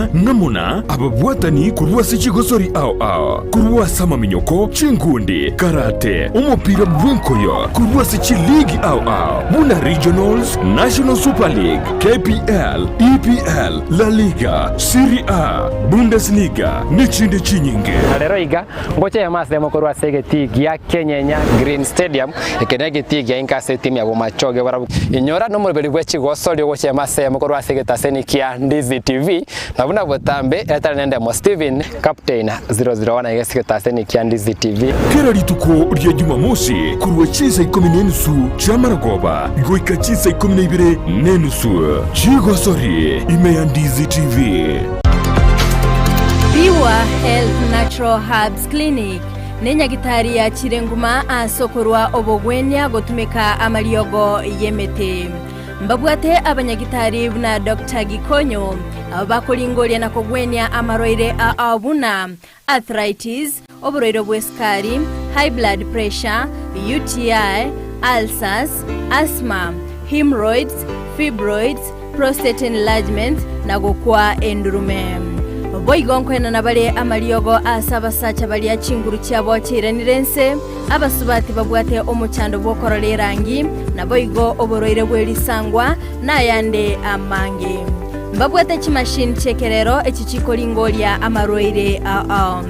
Abasaria ng'amo na ababwatani korwa ase chigosori ao ao, korwa ase amaminyoko, chinkundi, karate, omopira bw'enkoyo, korwa ase chiligi ao ao buna Regionals, National Super League, KPL, EPL, La Liga, Serie A, Bundesliga nechinde chinyinge. Na rero iga, ngocha eyemo ase eyemo korwa ase egetii gia Kenyenya Green Stadium, eke negetii gia inka ase etimu ya Bomachoge barabwo. Inyora nomoroberi bwe chigosori ogocha eyemo ase eyemo korwa ase egetaseni kia Ndizi TV, na buna botambe etari nendemo Steven, Captain 001 aiga ase egetaseni kia Ndizi TV. Kera rituko ria Jumamosi korwa chinsa ikomi na enusu chi'amarogoba goika chinsa ikomi na ibere na enusu chigosori ime ya Ndizi TV. Pure Health Natural Herbs Clinic nenyagitari yachire nguma ase okorwa obogwenia gotumeka amariogo y'emete. Mbabwate abanyagitari buna Doctor Gikonyo abo bakoringoria na kogwenia amarwaire ao buna arthritis, oborwaire bw'esukari, high blood pressure, UTI, ulcers, asthma, hemorrhoids, fibroids, prostate enlargement, na gokwa endurume. Boigo nkoenana bare amariogo ase abasacha baria chinguru chiabo chiairanire inse, abasubati babwate omochando bw'okorora erangi, naboigo oborwaire bwe risangwa, na ayande amange. Mbabwate chimashini chi'ekerero echi chikoringoria amarwaire ao.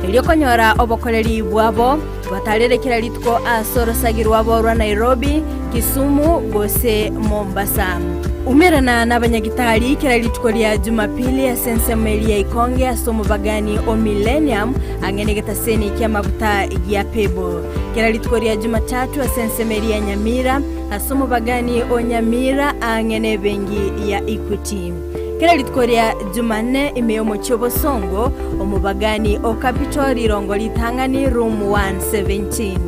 Erio konyora obokoreri bwabo, batarere kera rituko ase orosagi rwabo rwa Nairobi, Kisumu gose Mombasa. Umerana nabanyagitari kera rituko ria Jumapili ase ensemo eria ya Ikonge ase omobagani o Millennium ang'e negetaseni ki'amaguta gia Pebble. Kera rituko ria Jumatatu ase ensemo eria ya Nyamira Ase omobagani o Nyamira aang'e nebengi ya Equity. Kera rituko ria Jumanne ime y'omochie obosongo, omobagani o Capital rirongo ritang'ani room 117.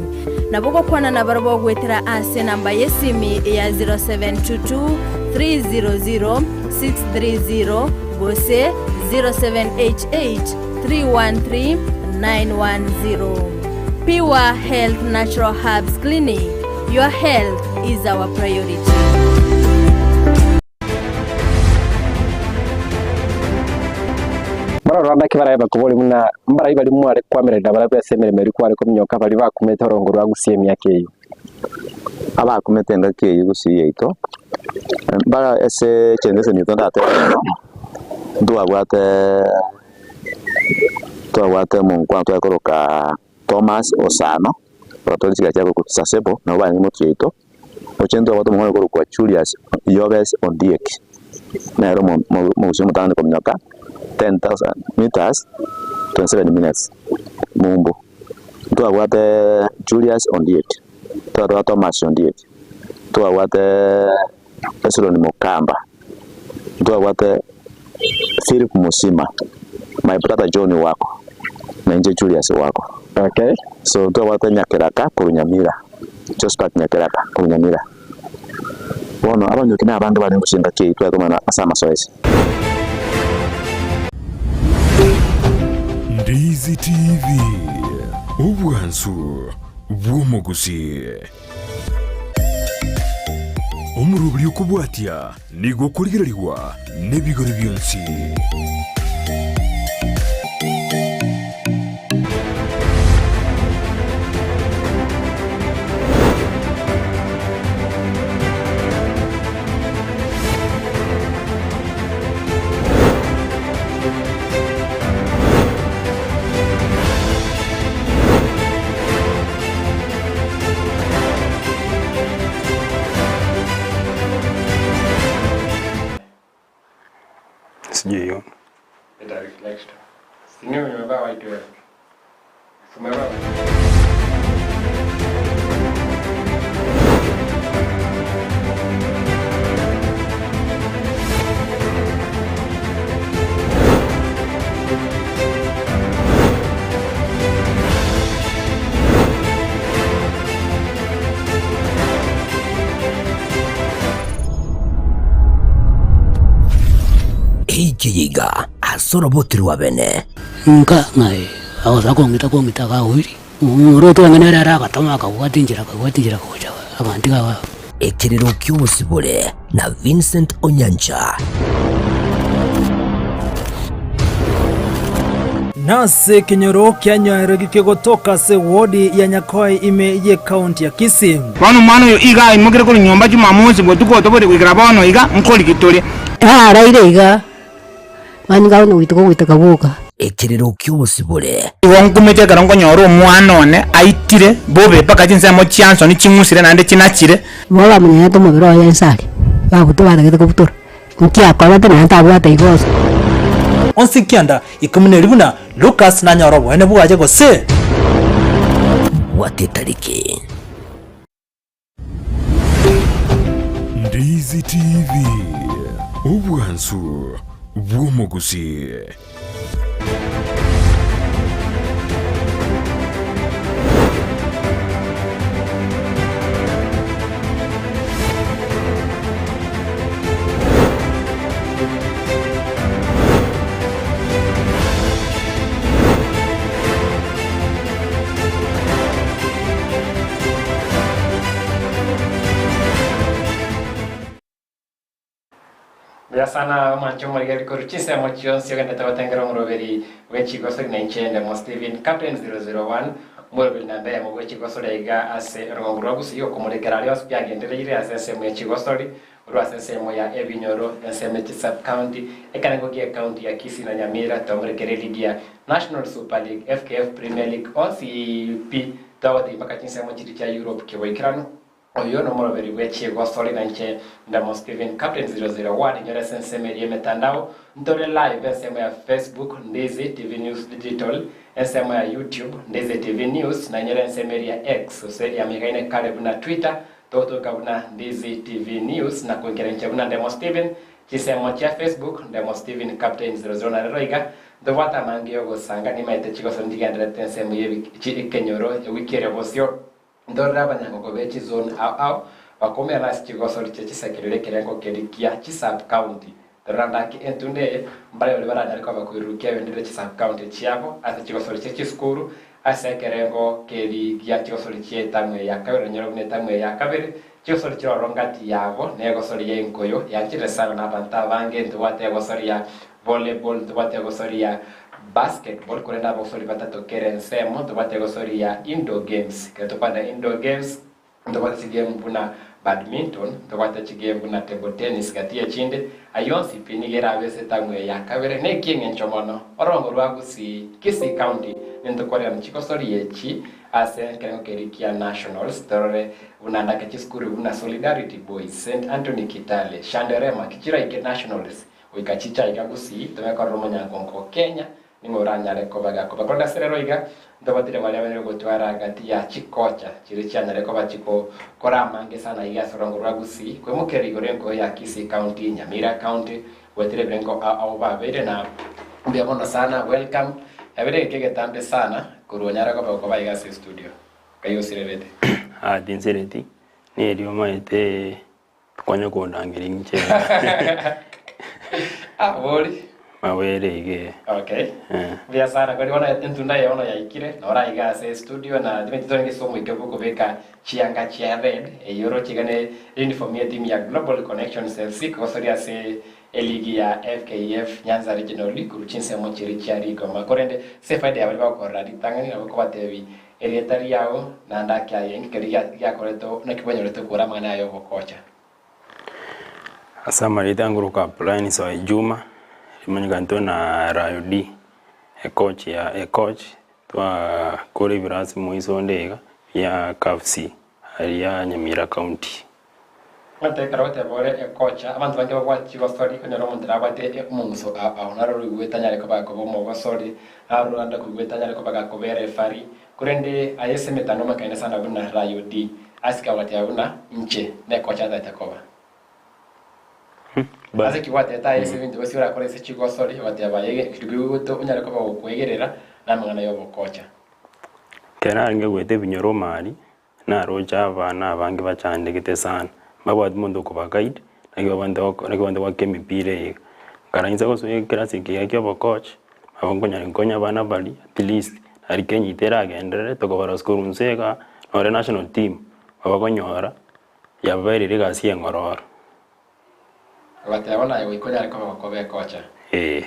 Nabo gokwana nabarabwo goetera ase enamba y'esimi ya 0722 300 630 gose 0788 313 910. Pure Health Natural Herbs Clinic. Your health is our priority. Baroro naki barabe bakoboria buna mbarai baria mware koamererania barabwo ase emeremo eria kware kominyoka baria bakumete orongo rwa gusii emiaka eyio. Abakumete engaki eyio gusii yaito, mbara ase generation yaito ndatebe mono, ntwabwate ntwabwate omonkwana tware koroka Thomas Osano. Abatware chigari chia korokwa Sasebo, nabo barenge motwe yaito, oche ntwabwate omong'ina okorokwa Julius Yobes Ondiek, nere omo- omo- omogusia omotang'ani kominyoka 10,000 meters 27 minutes mumbu. Ntwabwate Julius Ondiek, twatwara Thomas Ondiek, ntwabwate Hezron Mokamba, ntwabwate Philip Musima, my brother John Wako, na inche Julius Wako. Okay. So ntwabwate Nyakeraka korwa Nyamira, Josphat Nyakeraka korwa Nyamira. Bono abanyoki na abange barenge gochia engaki eyio tware komana ase amasoesi. Ndizi TV, obwansu bw'omogusii. Omoroberi okobwatia nigo okorigererigwa nebigori bionsi. Sijaiona. Eike yiga ase oroboti rwa bene. Nka ng'ai agosa kong'ita kong'ita akagoiria, omoro otwenge nere ere agatoma akabwata enchera akabwata enchera gocha agantiga iga. Ekerero ki'obosibore na Vincent Onyancha. Nase ekenyoro kia Nyaerogi kegotoka ase ewodi ya Nyakoe ime y'ekaunti ya Kisii. Bono omwana oyo iga aimokire korwa nyomba Jumamosi botuko otobori goikera bono iga, nkoriki tore. Araire iga, manyinga ao nogoiteka ogoiteka gwoka. Ekerero ki'obosibore. Igo nkumete ekero nkonyora omwana one aitire bobe mpaka chinsemo chiansoni ching'usire naende chinachire. Igo bamonyenyete omobere oye inse aria, babutora batagete kobutora, nki akorete naende tabwate igoso. Onsi kianda ikomi neri buna Lucas nanyore oboene bwaye gose. Bwata etariki. Ndizi TV, obwansu bw'omogusii. Mbuya sana omwanche omorigeri korwa chinsemo chionsi ogenderete gotengera omoroberi bwe chigosori na inche Ndemo Stephen Captain 001 omoroberi namba eyemo bwe chigosori aiga ase orogongo rwa Gusii okomorekera aria onsi pi agendereire ase ensemo ye chigosori korwa ase ensemo ya ebinyoro ensemo ye chisub county ekerengo gie county ya Kisii na Nyamira tomorekere eligi ya National Super League FKF Premier League onsi pi togotebia mpaka chinsemo chiria chia Europe keboikeranu. Oyo nomoroberi bwe chigosori na inche Ndemo Stephen Captain 001 inyore ase ensemo eria y'emetandao ntore live ensemo ya Facebook Ndizi TV News Digital ensemo ya YouTube Ndizi TV News na inyore ensemo eria ya X gose yamanyekaine kare buna Twitter togotoka buna Ndizi TV News na koinkera inche buna Ndemo Stephen chinsemo chia Facebook Ndemo Stephen Captain 00 na rero iga ntobwate amange yogosanga nimaete chigosori nchigendererete ensemo ye ekenyoro ewiki ere bosio. Ndorere abanyangoko be chizone ao ao bakomerana ase chigosori chie chisekerero ekerengo keria kia chisub county. Torora ndake entunda eye mbare baria baranyare koba koirurukia ebendera chisub county chiabo ase chigosori chie chisukuru ase ekerengo keria gia chigosori chie etamu eye ya kabere nonyore buna etamu eye ya kabere chigosori chire ororo ngati yabo ne egosori ya enkoyo yanchire sana na abanto abange ntobwate egosori ya volleyball ntobwate egosori ya basketball korende abagosori batato kera ensemo ntobwate egosori ya indoor games ekero tokwana indoor games ntobwate chigame buna badminton ntobwate chigame buna table tennis gati ya chinde ayio onsi pi nigo erabe ase etamu eye ya kabere na ekieng'encho mono orongo rwa Gusii Kisii County nintokorerana chigosori echi ase ekerengo keria kia nationals torore buna ndake chisukuru buna Solidarity Boys, St Anthony Kitale, Shanderema kichiraike nationals Goika chicha iga Gusii, tobe korora omonyankonko Kenya, ning'o oranyare koba gakoba. Korende ase rero iga, ntobatire baria babeire gotwara gati ya chikocha chiria chianyare koba chigokora amange sana iga ase orongo rwa Gusii, koimokerera igoro enkoyo ya Kisii County, Nyamira County, goetera ebirengo ao ao babeire na mbuya mono sana, welcome. Yabeire egeka egetambe sana korwa onyare koba gokoba iga ase estudio. Ngai osirerete. Aa tinsereti, nerio omanyete Konya kondangeria inche. Ah, bori. Mawere iga. Okay. Eh. Mbuya sana kweri bono entunda eye bono yaikire nora iga ase studio na timanyeti torenge ase omoika bw'okobeka chianga chia red eyio oroche iga ne uniform ye team ya Global Connections FC kogosoria ase eligi ya FKF Nyanza Regional League korwa chinsemo chiria chia rigoma korende ase efaida ya baria bagokorera ritang'ani nabo kobatebi Erieta riao naende ake aye, inki keria giakorete naki kwanyorete okora amang'ana aya y'ogokocha? Ase amarieta ngoroka Brian Soe Juma, rimanyekanetwe na Rayo D, ecoach ya ecoach twakora ebirasi moiso onde iga bia CAFC aria Nyamira County. Omanyete ekero ogoteba ore ekocha, abanto bange babwate chigosori, onyore omonto nabwate omong'uso ao ao, naro roigwete anyare koba gakoba omogosori, naro rorande koigwete anyare koba gakoba erefari, korende aye ase emetandao omanyekaine sana buna Rayo D, ase kagoteba buna inche nekocha ntagete koba. Ase ki gwatebete aye ase ebinto bionsi orakore ase chigosori, ogateba aye ekero oigwete onyare koba gokoegerera namang'ana y'obokocha. Ekero narenge goeta ebinyoro omari, Naroche abana abange bachandegete sana, mbabwati monto okoba guide, naki babwate goko naki babwate goaka emepira eye iga. Nkaransa gosoa ekerasi eke iga kia obocoach, nabo nkonyara nkonya abana baria at least, nari kenyita eragenderere tokobarosia korwa inse igaa, nore national team, babakonyora, yababereire egasi eng'ororo. Ogateba naye goika onyare koba gokoba ekocha. Eeh.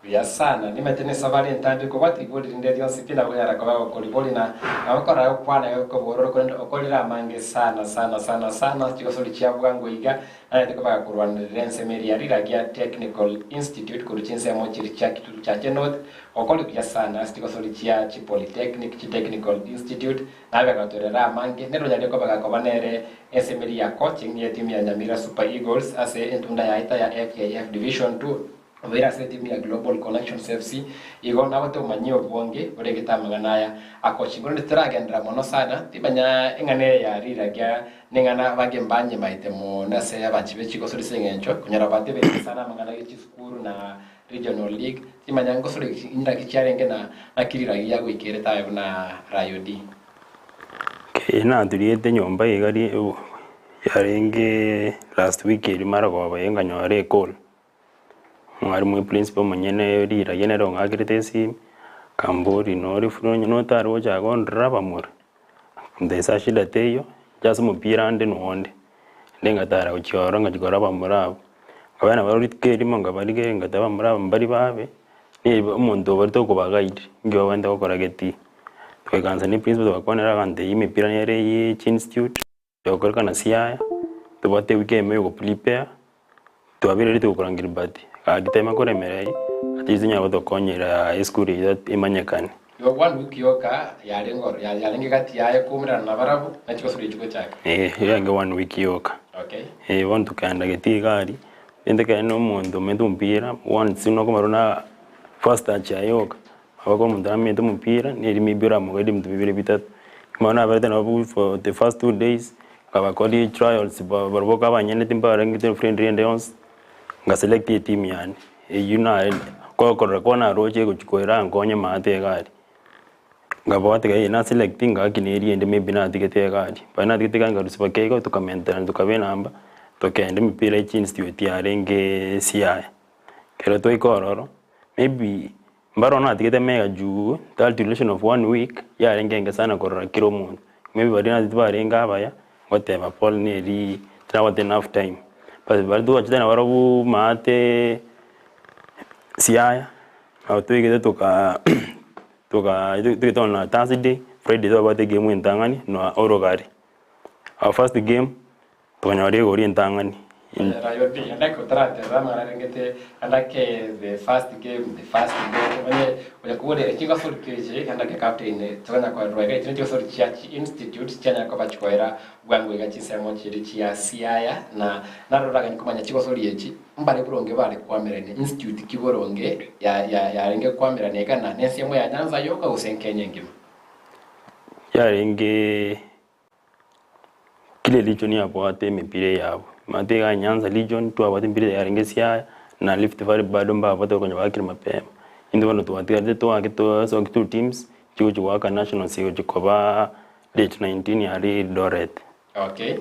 Buya sana, nimanyete nesabari entambe kobwatia ribori rinde rionsi pi nabo konyara koba gokoribori na nabo korora gokwana iga kobororo korende okorire amange sana sana sana sana chigosori chia bwango iga nanyarete koba gakorwanerera ensemo eria Riragia Technical Institute korwa chinsemo chiri chia Kitutu Chache North gokori buya sana ase chigosori chia chi Polytechnic chi Technical Institute nabe agatorera amange nere onyarire koba gakoba nere ensemo eria ya coaching ye timu ya Nyamira Super Eagles ase entunda yaita ya FKF Division 2 Obeire ase etimu ya Global Connections FC, igo nabwate obomanyi obonge boregete amang'ana aya akochingwa. Rende titaragenderera mono sana, timanya eng'ana eye ya riragia neng'ana abange mbanyemaete mono ase abanchi be chigosori ase eng'encho konyora batebetie sana amang'ana ge chisukuru na regional league, timanya ngosori indaki chiarenge na naki riragia yagoikerete aye buna Rayo D. Okay, naturiete nyomba iga ri yarenge last week eria marogoba iga nkanyora ecall. Omwalimu e principal omonyene rirorio nere ong'akerete esimi, akamboria nore free onye notare gocha kondora bamura, ntesa shida teiyo, inche ase omopira ande nonde, naende ngatara gochia ororo ngachia korora bamura abwo, nkabea nabarobwo rituko erimo nkabarigereria ngateba bamura aba mbari babe, nigo omonto obaria tokoba guide, inki babwenerete gokora getii. Togaikansa na eprinciple togakwanera agantebia emepira nere eye chinstitute. Togokorekana siaya, tobwate ewiki eyemo ya ogoprepare, twabeire ready togokorangeria but gaki tema koremera eye, at least onyare gotokonyera esukuru eywo emanyekane. Igo one week yoka yarenge oro yarenge gati yaye koumerana nabarabwo na chigosori echi gochaka. Eh, yarenge one week yoka. Okay. Eh, bono tokaenda getii iga aria, rende ekero na omonto omanyete omopira, once nokomanya buna first touch yaye yoka, Abwo omonto namanyete omopira, neri maybe oramogarie ebinto bibere bitato. Bono naberete nabo for the first 2 days, nkabakoria trials barobwo abanyenete mbarengete friendly ende yonsi, nga select etimu yane, eywo naye kokorora ko naroche egochi koerankonya maate iga aria. Nkabwati eye na select ngaki neri ende maybe natigete iga aria, baria natigete iga nkarusia bake igo tokamentana tokaba enamba, tokenda emepira ya chinstitute yarenge siaya. Ekero twaika ororo, maybe Mbaroo natigete mega juu that duration of one week yarenge enke sana korora kera omonto. Maybe baria natigete barenge abaya, ngoteba pole neri tinabwate enough time. But baria twachete nabarobwo maate Siaya, nabo twaigete toka toka twaigete on Thursday, Friday twabwate egame entang'ani na orogari. Our first game. Tokanyora rigori entang'ani. Rayobi, andake otaraterera amang'ana arengete, andake the first game, the first goal, onye onya kobora echigosori keche, andake captain, tokanya korwa iga echi nechigosori chia chi institutes chianya koba chikoera bwango iga chinsemo chiria chia Siaya na narora gani komanya chigosori echi mbare boronge bare koamerania institute ki boronge ya ya yarenge koamerania iga na nensemo ya Nyanza yoka gose Kenya engima. Yarenge Kila region yabwate emepira eyabo, omanyete iga Nyanza region twabwate emepira yarenge Siaya na Rift Valley bado mbabwate konya baakire mapema. Intwe bono twatigarete twake twasokia two teams chigochi goaka nationals egochi koba date 19 aria Eldoret. Okay.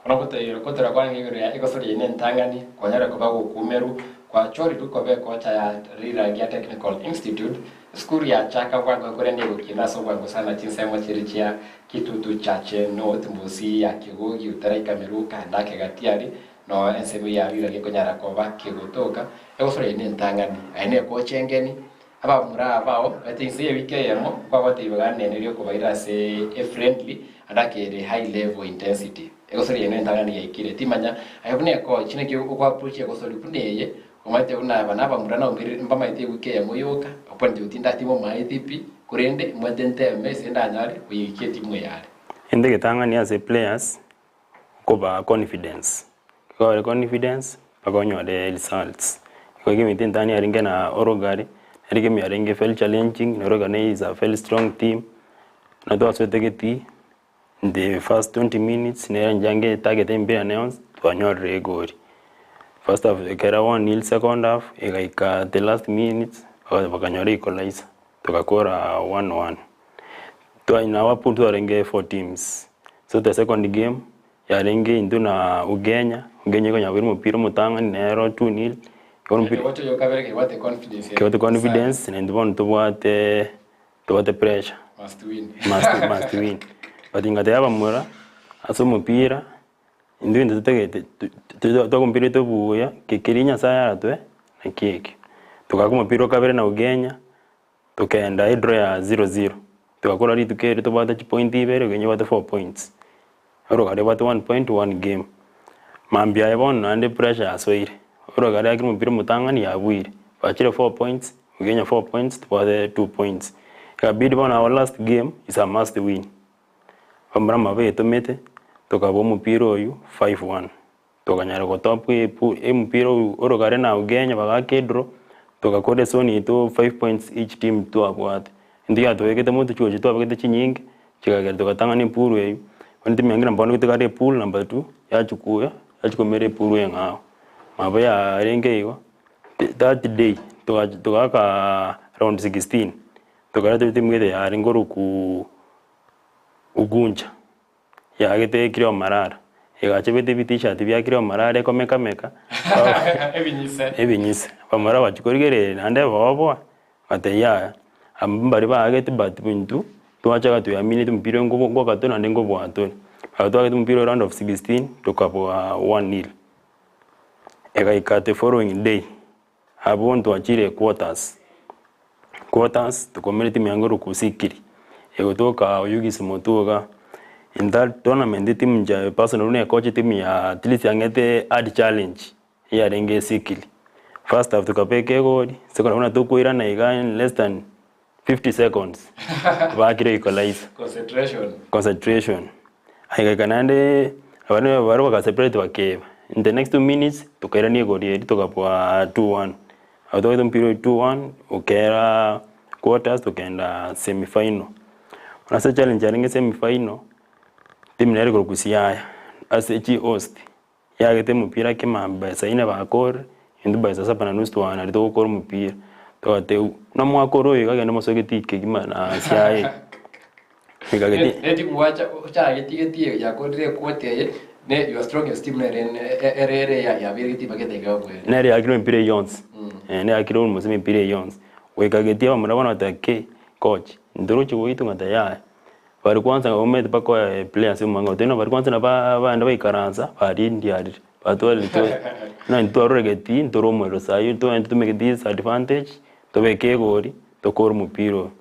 Bono ngotebiwa gotera kwarenge igoro ya egosori yaino entang'ani, kwanyare koba gokumerwa, kwachorirwe koba ekocha ya Riragia Technical Institute, Esukuru yachaka bwango korende egokina ase obwango sana chinsemo chiria chia Kitutu Chache North, Mbusi ya Kegogi, Utaraika Miruka, Ndake Gatiari, noo ensemo ya Riragia ekonyara koba kegotoka. Egosori yaino entang'ani, aye nekocha engeni, abamura abao baete inse y'ewiki eyemo nkwabwate ribaga rinene riokobaira ase efriendly ande ake ere high level intensity. Egosori yaino entang'ani yaikire timanya aye buna ekochi naki okoapproach egosori buna eye Omanyete buna aba nabamura naumire, mbamaete ewiki eyemo yoka, okwanete oti ndatimomaeti pi, korende mwete nteme ase ndanyare koyeikia etimu eye are. Ente egetang'ani ase players okobaa confidence, ekero bare confidence mpaka onyore results. Igo egame entang'ani yarenge na Orogari, nere egame yarenge very challenging, na Orogari is a very strong team, na twasoete getii in the first 20 minutes nere njange etagete embira yane yonsi twanyorire egori. First half ekera 1-0 second half egaika the last minutes bakanyora equalizer togakora 1-1. Twa in our pool twarenge four teams so the second game yarenge intwe na Ugenya, Ugenya ekonyara koira omopira omotang'ani nero 2-0 kebwate confidence naintwe bono tobwate tobwate pressure. Must win. Must, must win. But ngateba abamura ase omopira intwe intwe totagete twakompirete obuya keria Nyasaye aratoe nakio ekio. Togaka omopira o kabere na Ugenya, tokenda edraw ya 0-0. Togakora rituko erio tobwate chipoint ibere, Ugenya ebwate four points. Orogari ebwate one point, one game. Mambia aye bono naende pressure yasoire, orogari akire omopira omotang'ani yabuire, bachire four points, Ugenya four points, tobwate two points. Ekabidi bono our last game is a must win. Bamura amabe etomete, tokabua omopira oywo 5-1. Tokanyara gotop epu emupira oywo orogare na Ugenya bagaka edraw, togakora esoni yaito five points each team twabwate. Intwe yatobekete motwe chigochi twabegete chinyinge, chikagera togatang'ana epool eywo, bono timu ya Ngina bono gotigara epool number two, yachia koya, yachia komera epool eng'ao. Nabo yarenge igo, that day togachi togaaka round 16, tokareta etimu gete yarenge korokwa Ugunja. Yagete Kileo Marara, egachebete ebitishati bia Kileo Marara ekomekameka, Ebinyise. ebinyise. Bamura bachia korigereria naende boboa, bagatebia yaya, abwo mbari baagete but intwe twachaga tweamineti omopira oyo nkobo ngoka tore naende nkobua tore. Ekero twagete omopira o round of 16, tokabua one nil. Egaika the following day, Abwo ntwachire quarters, quarters tokomereti emiango ere kusikiri, egotoka Oyugis motwe iga. In that tournament etimu inche personally buna ekocha etimu ya at least yang'ete hard challenge eyarenge esikiri. First half tokabeka egori, second half buna tokoirana iga in less than 50 seconds bakire equalizer. Concentration. Concentration. Aigaika naende abande baria baka separate bakeba. In the next 2 minutes tokairania igori erio tokabua 2-1. Abo twagete omopira oyio 2-1 okera quarters tokenda semi final. Bono ase challenge yarenge semi final, timu nere korwa Siaya ase chihost Yagete omopira kemambia saa ine bakorire, intwe by saa saba na nusu twaana nario togokora omopira. Togatebwa, buna mwakora oyo iga genda mosoe getii kegima na siaye. Goika getii. Neti gwacha ochageti getii yakorire equota eye ne your strongest team nere ere ere yabeire getii mpaka edagika ya bweri. Nere yakire emipira eyio yonsi, neyakire almost emipira eyio yonsi. Goika getii abamura bono bateba ki, coach, ntorochi goitwa ng'a tayari. Baria kwanza omanyete mpaka oe players omanyete goteba baria kwanza nabo baenda baikaransa barindiarire batwarire buna intwe twarure getii ntore omorero saii togende totumeke disadvantage tobeke egori tokore omopira oyo.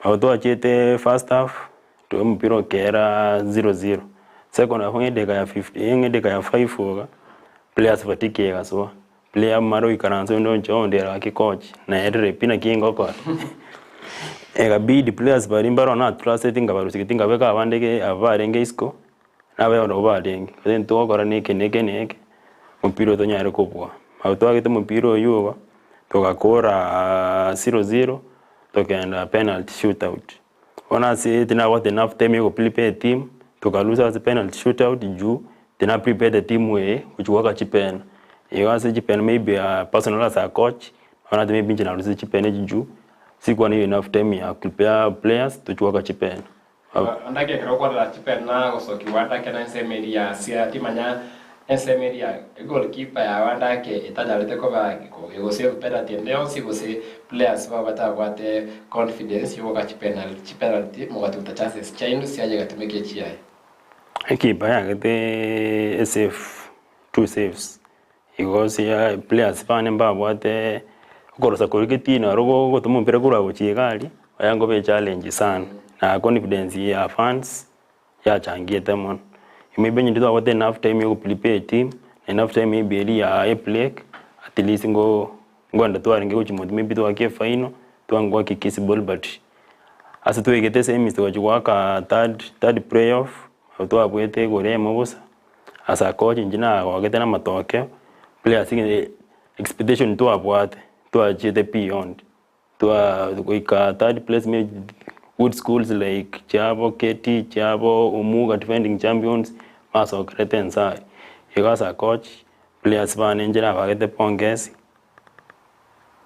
Nabo twachiete first half toe omopira okera zero zero, second half ng'a edageka ya fifty ng'a edageka ya five iga players fatigue egasoa, player amare goikaransa onde onche onde gaki coach naerire pi naki ngokora. Ekabidi players baria mbaro natrusteti nkabarusia gete nkabeka abande ge aba barenge isiko, nabe nabo barenge, gose ntogokora na eke na eke na eke, omopira oyo tonyare kobua. Nabo twagete omopira oywo igo, togakora zero zero, tokenda penalty shootout. Bono ase tinabwate enough time ya goprepare eteam, tokalusa ase penalty shootout juu tina prepare etimu eye gochia goaka chipena. Igo ase chipena maybe personal as a coach, bono maybe inche narusete chipena echi juu, sikuwa na enough time ya prepare players tochie goaka chipena. Andake ekero okwarora chipena gosokigwa andake na ensemo eria ya sia timanya ensemo eria egoalkeeper yao andake etanyarete koba egosave penalty ende yonsi gose players bao batabwate confidence yogoaka chipenalty chipenalty mogatuta chances chiaino chiaye egatumeka echiaye. Ekeeper yagete esave two saves igo sia players bane mbabwate okorosa koria getii naro gogotoma omopira korwa gochia iga aria, oya nkobe echallenge sana na confidence ya fans yachangiete mono. Maybe onye ntitwabwate enough time ya goprepare eteam, enough time maybe eria ya ebreak, at least ngo ngoenda twarenge gochia motwe maybe twake efinal, twango goaka Kisii ball but ase twaigete semis togachia goaka third third playoff, nabo twabwete igoro eyemo bosa, as a coach inche nagogete na amatokeo, players expectation twabwate, twachiete beyond. Twa goika third place maybe good schools like chiabo KT, chiabo Omuga defending champions, basokerete ense aye. Igo as a coach, players bane inche nabagete pongezi,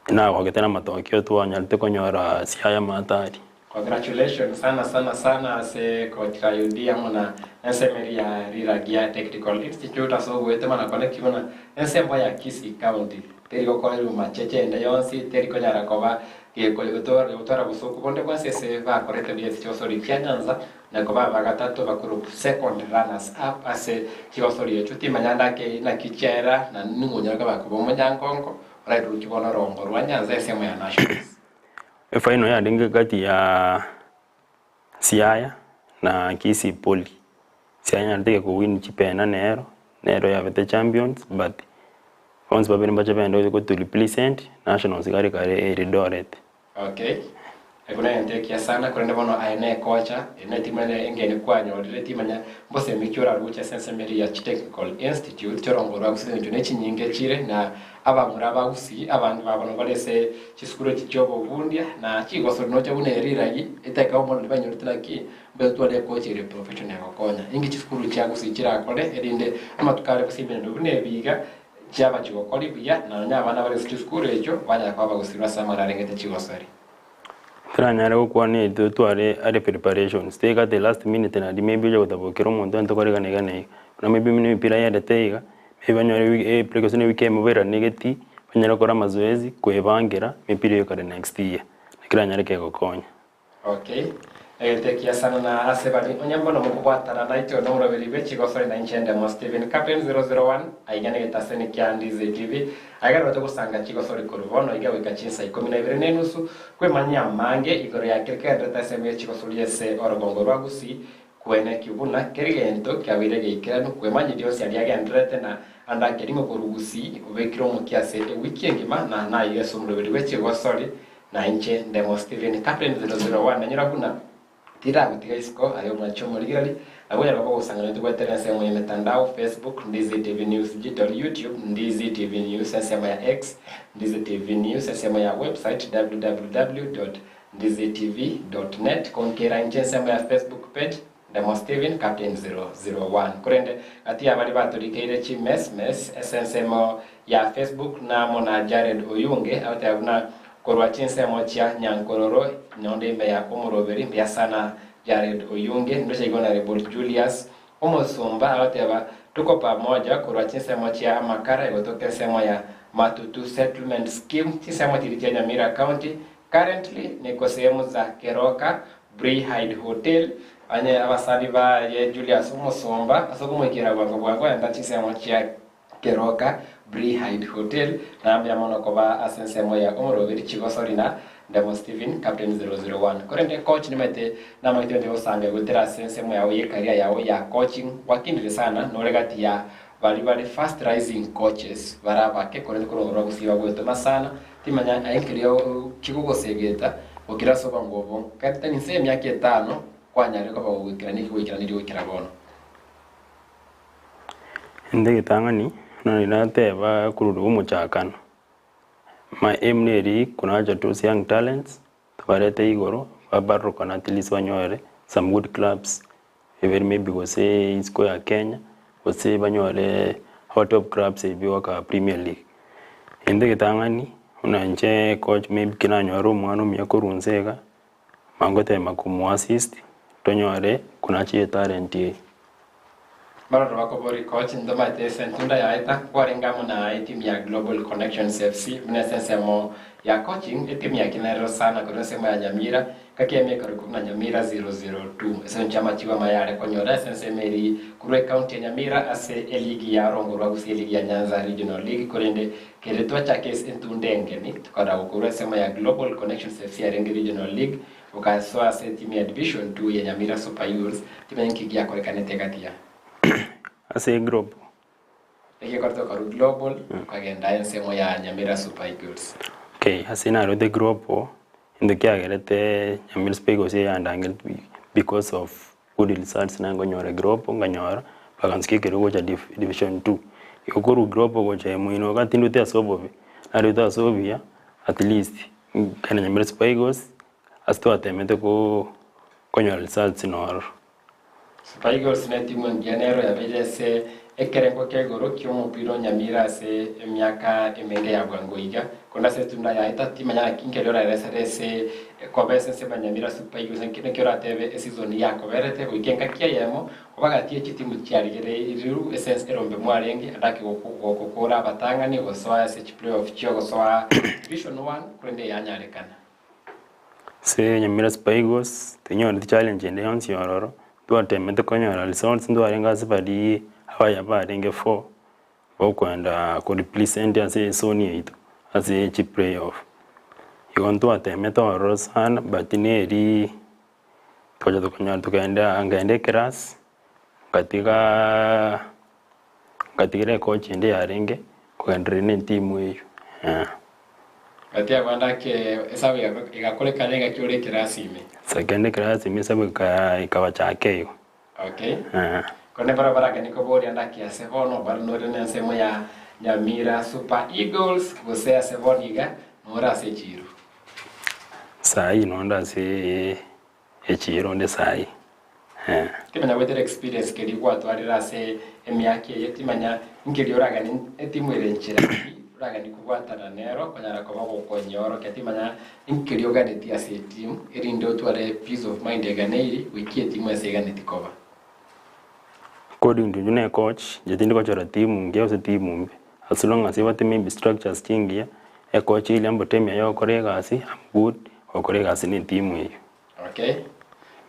nagogete na amatokeo twanyarete konyora siaya matari. Congratulations sana sana sana ase coach Kayundi amo na ensemo eria ya Riragia Technical Institute ase ogoetema na koneki buna ensemo ya Kisii County teri gokorerwa macheche ende yonsi teri konyara koba gegotwara bosoku bonde bwensi ase bakorete buya ase chigosori chia Nyanza na koba abagatato bakorokwa second runners up ase chigosori echio timanya ndake naki chiaera na ning'o onyare koba koba omonyangongo. Orairuruki bono orongo rwa Nyanza ensemo ya Nationals. Efinal yarenge gati ya Siaya na Kisii Poly. Siaya nyarete kowin chipena nero, nero yabete champions but bonsi babere mbache bende gotu represent Nationals kare kare Eldoret. Okay, ekio negento ekiya sana, korende bono aye nekocha, ere netimu ere engeni kwanyorire, timanya mbosemi ki oraruche ase ensemo eria ya Technical Institute chi'orongo rwa Gusii engencho ne chinyinge chire na abamura ba Gusii abange ba bono bare ase chisukuru echi chi'obobundia na chigosori nocha buna eriragi eteka omonto banyorete naki mbuya totware ekocha ere profession egokonya. Inki chisukuru chia Gusii chirakore erinde amatuko are gose emeremo buna ebi iga Chiaba chigokori buya, na nonya abana bare ase chisukuru echio banyare koba bagosirwe ase amang'ana arengete chigosori. Toranyare gokwana intwe tware are preparations, tiga at the last minute naende maybe oche gotabokera omonto onye tokore iga na iga na iga. Buna maybe buna emepira yerete iga, maybe banyore e gose ne ewiki eyemo bairanegeti, banyare gokora amazoezi, koebangera emepira eywo kare next year, naki eranyare kegokonya. Okay. Egento ekiya sana na ase bari onye mbono mokobwatana naitwe nomoroberi bwe chigosori na inche ndemo Stephen Captain 001 aiga negetaseni kia Ndizi TV aiga nabo togosanga chigosori korwa bono iga goika chinsa ikomi na ibere na enusu kwemanyia amange igoro ya keri kegenderete ase emo ye chigosori ase orogongo rwa Gusii kweneki buna keri gento kiabeire geikeranu kwemanyia rionsi aria agendererete na ande akerimo korwa Gusii obekire omokia ase ewiki engima na naiga ase omoroberi bwe chigosori Na inche ndemo Stephen Captain 001 nanyora buna tiragotiga isiko aye omwanchi omorigereri, nabo onyare koba ogosang'ana tobwetere ensemo y'emetandao, Facebook, Ndizi TV News Digital, YouTube, Ndizi TV News, ensemo ya X, Ndizi TV News, ensemo ya website, www.ndizitv.net, konkera inche ensemo ya Facebook page, Ndemo Stephen Captain 001. Korende gati y'abaria batorikeire chimesmes ase ensemo ya Facebook na amo na Jared Oyunge agoteba buna korwa chinsemo chia Nyankororo nonde ime ya Omoroberi mbuya sana Jared Oyunge ndoche igo na Rebol Julius Omosumba agoteba tuko pamoja korwa chinsemo chia Amakara egotoka ensemo ya Matutu Settlement Scheme chinsemo chiria chia Nyamira County Currently niko sehemu za Keroka Brihide Hotel onye abasani baye Julius Omusumba ase okomoikera bwango bwango enda chinsemo chia Keroka Brihide Hotel na mbuya mono koba ase ensemo ya omoroberi Chigosori na Ndemo Stephen Captain 001 Korende coach nimaete namaete onde gosanga goetera ase ensemo yao ye career yao ya coaching gwakindire sana nore gati ya Baria bare fast rising coaches bare abake korende korwa igoro gosiba gwetoma sana timanya aye nkeria kigogosegeta gokira ase obwango obo kapitani inse emiaka etano kwanyarire koba gogoikera niki goikeraneria goikera bono. Inde egetang'ani nonye nateba korwa omochakano, my aim neri konacha those young talents Tobarete igoro, babarorokane at least banyore some good clubs ebere maybe gose isiko ya Kenya, gose banyore our top clubs ebio goaka premier league. Egento egetang'ani, buna inche coach maybe ekero nanyora omwana omuya korwa inse iga, mangotema komo assist, tonyore konacha etalent eye. Baroro bakoboria coach ntomaete ase entunda yaeta kwarenge amo na etimu ya Global Connections FC buna ase ensemo ya coaching etimu ya kinerero sana korwa ensemo ya Nyamira gaki ekorokwa buna Nyamira 002 ase engencho y'amachibo amaya are konyora ase ensemo eri korwa ecounty ya Nyamira ase eligi ya rongo rwa Gusii eligi ya Nyanza Regional League korende kere twachake ase entunda engeni tokarora gokorwa ensemo ya Global Connections FC yarenge Regional League Gokasoa ase etimu ya Division Two ya Nyamira Super Eagles, timanya nki giakorekanete egati ya. Ase egropu. Egekorete okarwa Global okagenda ensemo ya Nyamira Super Eagles. Okay, ase narwete group, egento kiagerete Nyamira Super Eagles eyandangereti because of good results naye nkonyora group nkanyora bakansukia ekerogo gocha division two. Igo korwa group gocha moino iga tindweti ase obobe, narwete ase obuya at least nkaenda Nyamira Super Eagles ase twatemete konyora results nororo. Super Eagles netimu engiya nero yabeire ase ekerengo kia igoro ki'omopira o Nyamira ase emiaka emenge ya bwango iga. Korende ase etunda yaye tatimanya naki nkeria oraeresere ase koba ase ensemo ya Nyamira Super Eagles naki oratebe esizoni yakoberete goika engaki eyemo kobagatie chitimu chiarigereirwe ase erombe mwarenge adake gokokora abatang'ani gosoa ase chiplayoff chiogosoa Division One korende yanyarekana. Ase Nyamira Super Eagles, tinyoreti challenge ende yonsi ororo, ntwatemete konyora results ntwarenge ase baria abaya barenge four, bokoenda ko represent ase esoni yaito. ase chiplayoff. Igo ntwatemete ororo sana but neri togacha tokanyora tokagenda nkaenda eclass, ngatigaaa ngatigera ecoach ende yarenge kogendereria na etimu eywo eh. Gati abande ake esabu egakorekana engaki ore ekerasi ime. Second class ime esabu ekabachaka igo. Okay. Eh. Korende barabwo baraganie koboria ndaki ase bono bare nore nensemo ya Nyamira Super Eagles gose ase bono iga nore ase echiiro. Saii nonde ase echiiro onde saii eh. Timanya goetera experience keria gwatwarire ase emiaka eye timanya nkeria oraganie etimu ere nchera ki oraganie kobwatana nero konyara koba gokonyeorokia timanya Nkeria oganetie ase etimu, erinde otware peace of mind eganeiri goikia etimu ase eganeti koba. According to inche coach, inche tindi gochora timu ngiya gose timu mbe, as long as ebwate maybe structures chingiya, ecoach eria mbote emiya ya gokora egasi, am good gokora egasi na etimu eywo. Okay,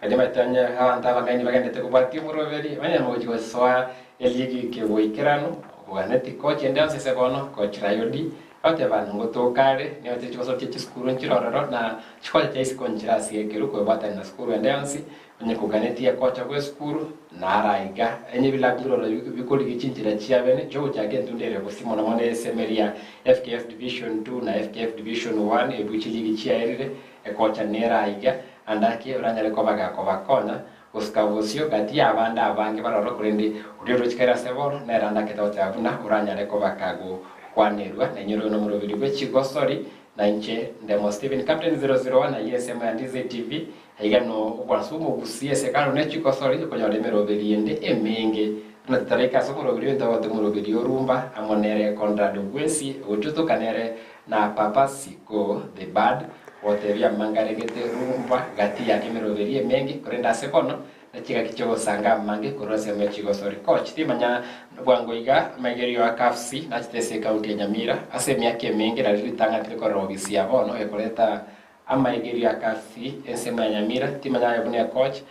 naende omanyete onye abanto abang'aini bagenderete kobwatia omoroberi, banyare gochia gosoa eligi kegoikeranu, oganeti coach ende yonsi ase bono, coach Rayodi, Agoteba, Ngotoka are, nigo chigosokia chisukuru nchire ororo, na chikocha chia isiko nchire ase ekeru kwebwatania na sukuru ende yonsi, onye koganetie kocha gw'esukuru, naro aiga. Onye ebilabu biroro bikorigia chinchera chiabene chiogochaka entunda ere gose mono mono esemeria FKF Division 2 na FKF Division 1 ebwo chiligi chiaerire, ekocha nere aiga, ande ake oranyare koba gakobakonya Gosika bosio gati y'abande abange baroro, korende oria orochikaire ase bono nere andakete goteba buna oranyare koba kagokwanerwa nainyore oyo nomoroberi bwe chigosori, na inche Ndemo Stephen Captain 001 ayio ensemo ya Ndize TV, aiga no okwansa omogusi ase ekaro ne chigosori okonyora emeroberi ende emenge. Buna totaraika ase omoroberi oyo ntobwate omoroberi orumba amo nere Conrad Ogwesi ogochutuka nere Na Papa Siko the Bird gotebia amangaregete rumba gati ya emeroberi emenge, korende ase bono nechigaki chi'ogosanga amange korwa ase emechi gosori coach timanya bwango iga amaigerio a CAFC nachete ase ecounty ya Nyamira ase emiaka emenge nario ritang'ani rikorora obisi ya bono ekoreta amaigerio a CAFC ensemo ya Nyamira timanya aye buna ecoach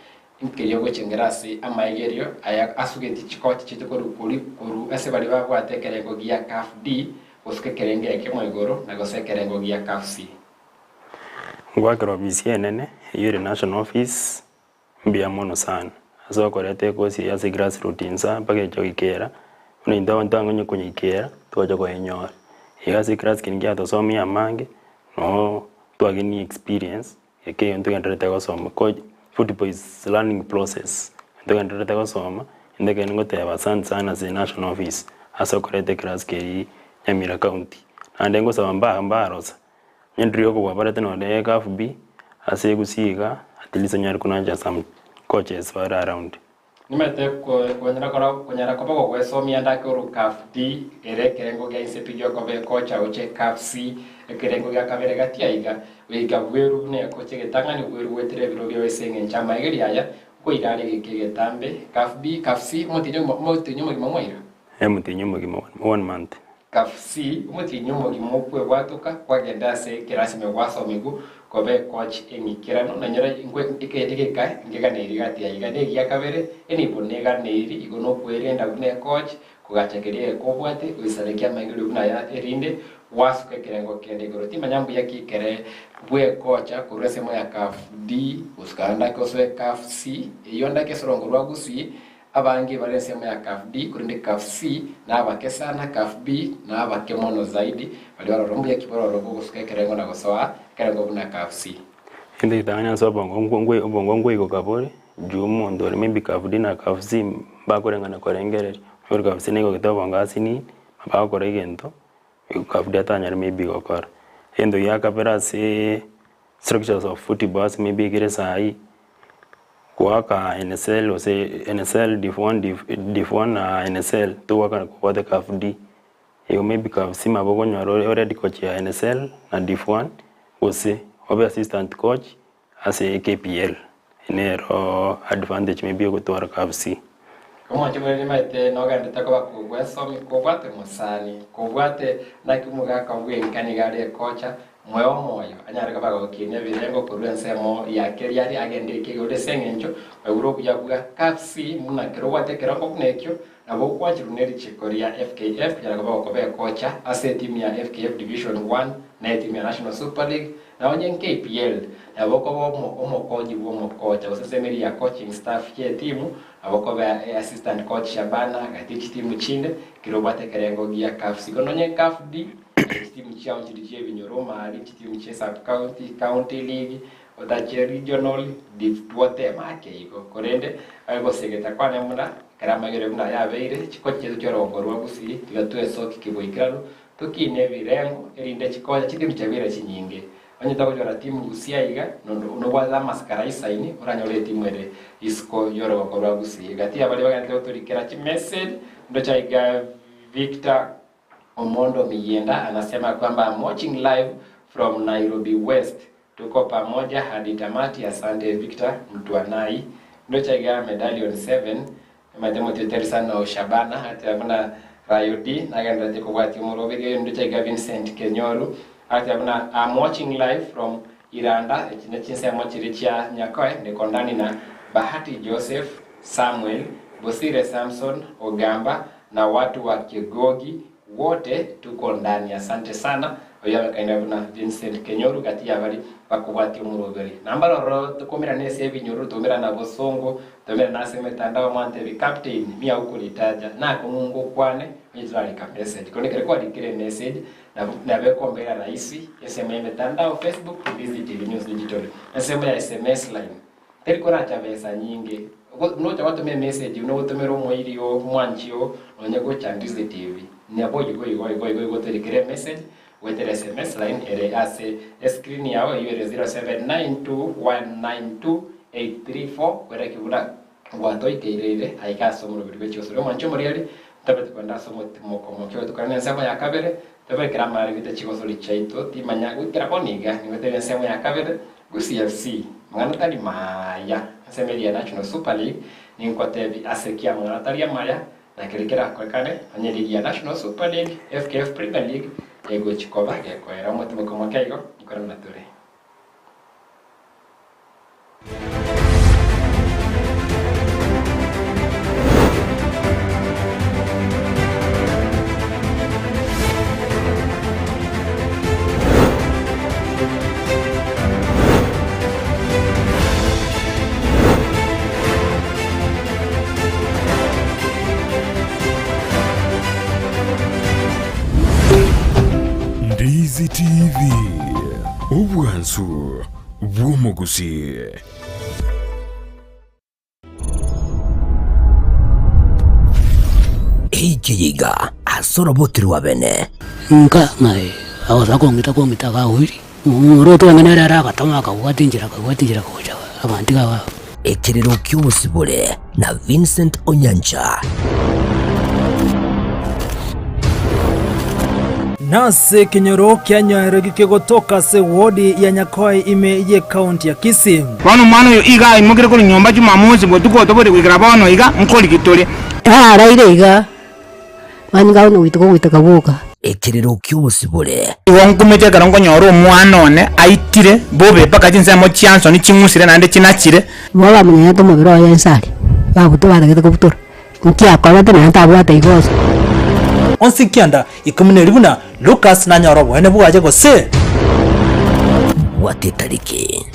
Nkeria ogochengera ase amaigerio aya asugetie chikoti chiaito korwa kori korwa ase baria babwate ekerengo gia Caf D gosuka ekerengo ekemo igoro na gose ekerengo gia Caf C. Ngoakera ofisi enene eyio ere national office mbuya mono sana ase okoreta ekosi eye ase grassroot insa mpaka echa goikera buna intwe abanto tang'onye konyeikera twacha koyenyora. Iga ase eclass keri ngiatosomia amange noo twagenie experience Eke egento ngendererete gosoma ko football is learning process, egento ngendererete gosoma inde ekero ngoteba asante sana ase national office ase okoreta eclass keria Nyamira county. Naende ngosaba mba mbarosa, onye ndiri okobua barete nonye CAF B ase egusii iga at least onyare konacha some coaches bare around. Nimanyete konyara koba gogwesomia ndake oru CAF D ere ekerengo gia inse pi giokoba ekocha gochia CAF C ekerengo gia kabere gati aiga goika bweru buna ekocha egetang'ani bweru goetera ebiro biao ase eng'encho amaegerio aya nkoira are egeka egetambe CAF B CAF C omotienyi omotienyi omogima mwaira? Omotienyi omogima one month. CAF C omotienyi omogima okwebwatoka kwagenda ase ekerasi ime gwasomigwa koba ecoach eng'ikeranu nanyora egeka nkeganeiri gati aiga na egia kabere enibo neganeiri igo nokwerenda buna ecoach kogacha keria egeka obwate goisanekia amaigerio buna aya erinde gwasuka ekerengo kende igoro timanya mbuya ki kere bwekocha korwa ensemo ya CAF D gosuka ndake osoe CAF C eyio ndake esorongo rwa Gusii Abange bare ensemo ya Caf D, korende Caf C nabake sana, Caf B nabake mono zaidi, baria baroro mbuya ki bororo bogosuka ekerengo na gosoa ekerengo buna Caf C. Egento getang'ani ase obongo nkwe obongo nkoigoka bore, juu omonto ore maybe Caf D na Caf C mbakoreng'ana korengereria, ore Caf C naigogete obongo asinini, bagokora egento Caf D atanyare maybe gokora. Egento gia kabere aseee structures of football ase maybe ekere saii, Goaka NSL gose NSL div one div div one na NSL togoaka kobwate caf D. Igo maybe caf C nabo okonyora ore already coach ya NSL na div one gose obe assistant coach ase KPL nero advantage maybe ogotwara caf C. Omwanche bore nimaete nogenderete koba kogwesomi kobwate mosani kobwate naki omogaka bwenka nigo are ekocha. Moe omoyo anyare koba agokinia ebirengo korwa ensemo ya Keriari agende ekegori ase eng'encho oigure obuya bwa CAF C buna kero obwate ekerongo buna ekio nabo okwancherwa ne richiko ria FKF konyara koba gokoba ekocha ase etimu ya FKF Division One na etimu ya National Super League na onye KPL nabo okoba omokonyi bwa omokocha gose ensemo eria ya coaching staff ye etimu nabo okoba assistant coach Shabana gati chitimu chinde kero obwate ekerengo gia CAF C. Kono onye CAF D Chitimu chiao nchiria chi'ebinyoro omari, chitimu chie sub-county, county league, otache regional, div twotema ake igo. Korende gosegeta kwane buna ekero amagere buna aya abeire, chikochi chiaito chi'orogongo rwa Gusii tiga twesokie kiboikeranu, tokine ebirengo, erinde chikonya chitimu chiabeire chinyinge. Onye togochora timu Gusii aiga, nobwate amasikara aisaini, oranyore etimu ere isiko y'orogongo rwa Gusii. Gati ya baria bagenderete gotorikera chimessage, ndoche aiga Victor Omondo Miyienda anasema kwamba I'm watching live from Nairobi West. Tuko pamoja hadi tamati. Asante Victor Mtwanai. Ndocha iga Medallion 7 emate moteteri sana o Shabana ate buna Rayo D nagenderete kobwatia omoroberi oyo ndocha iga Vincent Kenyoru ate buna I'm watching live from Iranda echi ne chinsemo chiria chia Nyakoe niko ndani na Bahati Joseph Samuel Bosire Samson Ogamba na watu wa Kegogi wote tuko ndani asante sana oyio abekaine buna Vincent Kenyoru gati yabari bakobwatia omoroberi nambare ororo tokomerana ase ebinyoro tomerana bosongo tomerana ase emetandao mwantebi captain mia ukunitaja nakong'u ngokwane onye torarika message korende ekero kwarikire emessage nabo nabo ekombera rahisi ensemo ya emetandao Facebook Ndizi TV News Digital ensemo ya sms line Teri koracha besa nyinge. Nocha gwatoma emessage buna ogotomera omoiri oo, omwanchi oo, nonye gocha Ndizi TV. Nabo igo igo igo igo igotorikera emessage goetera sms line ere ase escreen yao eyio ere 0792192834 kwereki buna gwatoikeireire aiga ase omoroberi bwe chigosori. Omwanchi omorieri ntabete kogenda ase omotimoko omoke gotukana nensemo ya kabere, tobekere amare goita chigosori chiaito timanya goikera bono iga nigo ensemo ya kabere Gusii FC, Mang'ana tari maya. Ensemo eria ya National Super League ningotebi ase ki amang'ana tari amaya na keria kerakorekane onye ligi ya National Super League, FKF Premier League egochi koba gekoera omotimoko moke igo nkorana tore. Ndizi TV, obwansu bw'omogusi. Eike yiga ase oroboti rwa bene. Nka ng'ai agosa kong'ita kong'ita agawiri, orote onye nere ere agatama akabwata enchera akabwata enchera gocha agantiga iga. Ekerero ki'obosibore na Vincent Onyancha. Nase ekenyoro kia Nyaerogi kegotoka ase ewodi ya Nyakoe ime y'ekaunti ya Kisii. Bono omwana oyo iga aimokire korwa nyomba Jumamosi botuko otobori goikera bono iga nkorigi tore. Araire iga, manyinga onye goiteka ogoiteka gwoka. Ekerero ki'obosibore. Igo nkumete ekero nkonyora omwana one aitire bobe mpaka chinsemo chiansoni ching'usire naende chinachire. Igo bamonyenyete omobere oye inse aria, babutora batagete kobutora, nki akorete naende tabwate igoso. Onsi kianda ikomi neri buna Lucas nanyore oboene bwaye gose. Bwata etariki.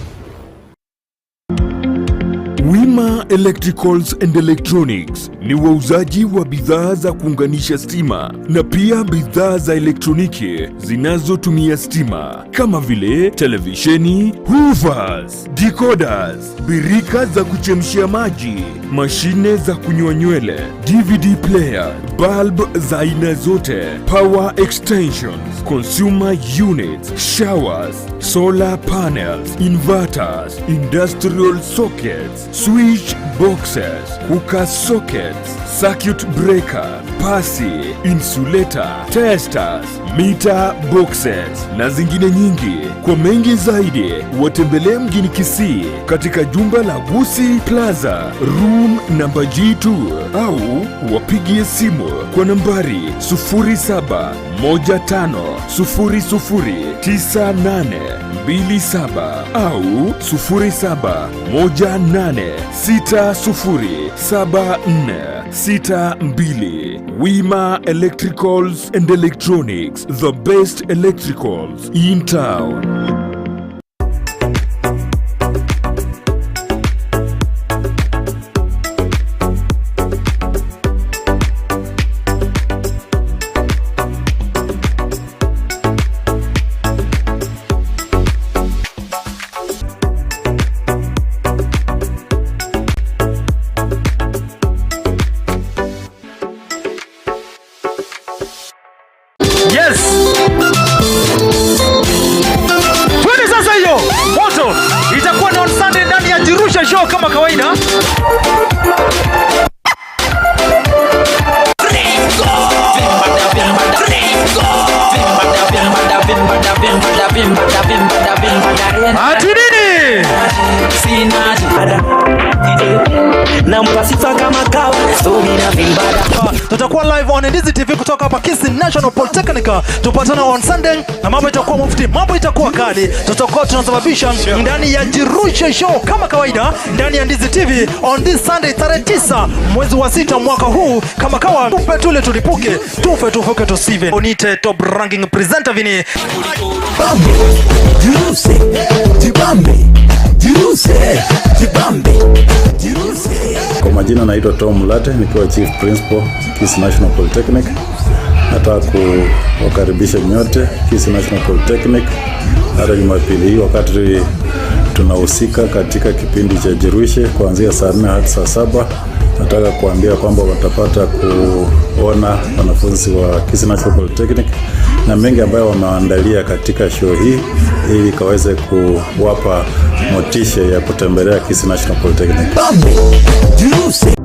Wima Electricals and Electronics ni wauzaji wa bidhaa za kuunganisha stima na pia bidhaa za elektroniki zinazotumia stima kama vile televisheni, hoovers, decoders, birika za kuchemshia maji, mashine za kunyoa nywele, DVD player, bulb za aina zote, power extensions, consumer units, showers, solar panels, inverters, industrial sockets, switch boxes, cooker sockets, circuit breaker, pasi, insulator, testers, meter boxes na zingine nyingi. Kwa mengi zaidi, watembelee mjini Kisii katika jumba la Gusi Plaza room namba G2 au wapigie simu kwa nambari 0715009827 au 0718607462. Wima Electricals and Electronics, the best electricals in town. Yes! Twende sasa hiyo moto itakuwa ni on Sunday ndani ya Jirusha Show kama kawaida. Ati nini? Tutakuwa live on Ndizi TV kutoka hapa Kisii National Polytechnic. Tupatane on Sunday na mambo itakuwa mufti, mambo itakuwa kali. Tutakuwa tunasababisha ndani ya Jirushe Show kama kawaida ndani ya Ndizi TV on this Sunday tarehe 9 mwezi wa 6 mwaka huu, kama kawa tupe tule tulipuke, tufe tufuke tusive. Onite top ranking presenter vini Bambe, jiruse, jibambe, jiruse, jibambe, jiruse. Kwa majina naitwa Tom Mulate nikiwa Chief Principal Kisii National Polytechnic. Nataka kuwakaribisha nyote Kisii National Polytechnic hata Jumapili hii wakati tunahusika katika kipindi cha Jirushe kuanzia saa 4 hadi saa 7. Nataka kuambia kwamba watapata kuona wanafunzi wa Kisii National Polytechnic na mengi ambayo wameandalia katika show hii ili ikaweze kuwapa motisha ya kutembelea Kisii National Polytechnic. Bambe, jiruse.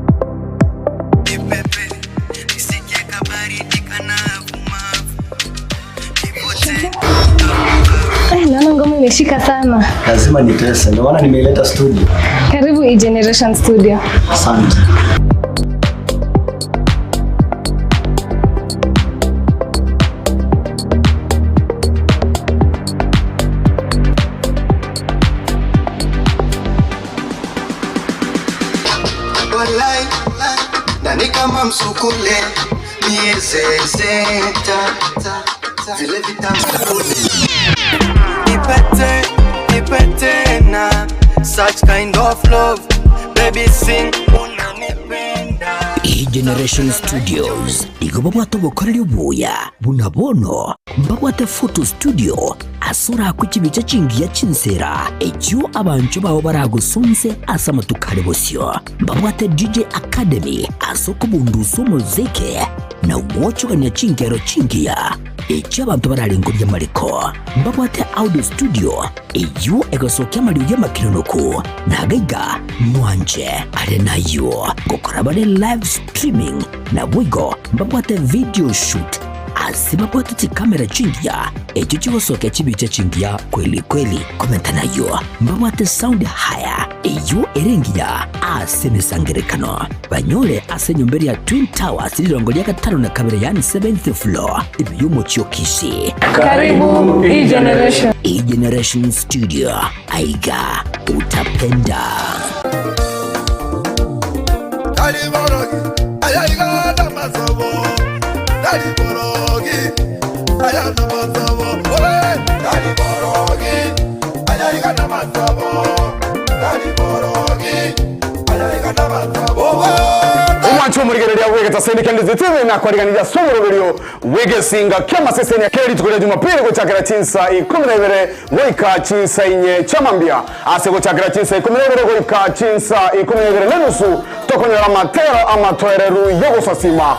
Naona ngoma imeshika sana. Lazima nitese, ndio maana nimeileta studio. Karibu E-Generation Studio. Asante. Walai, nani kama msukule miezezeta vile vitamkule Nipete, nipete na such kind of love baby sing unanipenda E-Generation Studios igo babwate obokoreri obuya buna bono mbabwate photo studio ase orakwe chibicha chingiya chinsera echio abanchwa bao baragosonse ase amatuko are bosio. Mbabwate DJ Academy ase okobundusa omozike na gwochogania chinkero chingiya echio abanto bararengoria amariko. Mbabwate audio studio eyio egosokia amariogi amakeronoku na iga mwanche are nayio gokora bare live streaming naboigo mbabwate video shoot ase babwate chikamera chingiya echio chigosokia chibicha chingiya kweli kweli. Komenta nayio mbabwate sound haya eyio ere engiya ase emesangerekano banyore ase enyomba eria Twin Towers rirongo ria gatano na kabere yaani seventh floor ime y'omochie o Kisii. Karibu E-Generation. E-Generation Studio aiga utapenda. Omwancho omorigereria bw'egetaseni kia Ndizi TV nakwariganiria ase omoroberio bw'egesinga ki'amaseseni kera rituko ria Jumapili gochakera chinsa 12 goika chinsa inye chiamambia. Ase gochakera chinsa 12 goika chinsa 12 na enusu tokonyora amatero amatoereru yogosasima.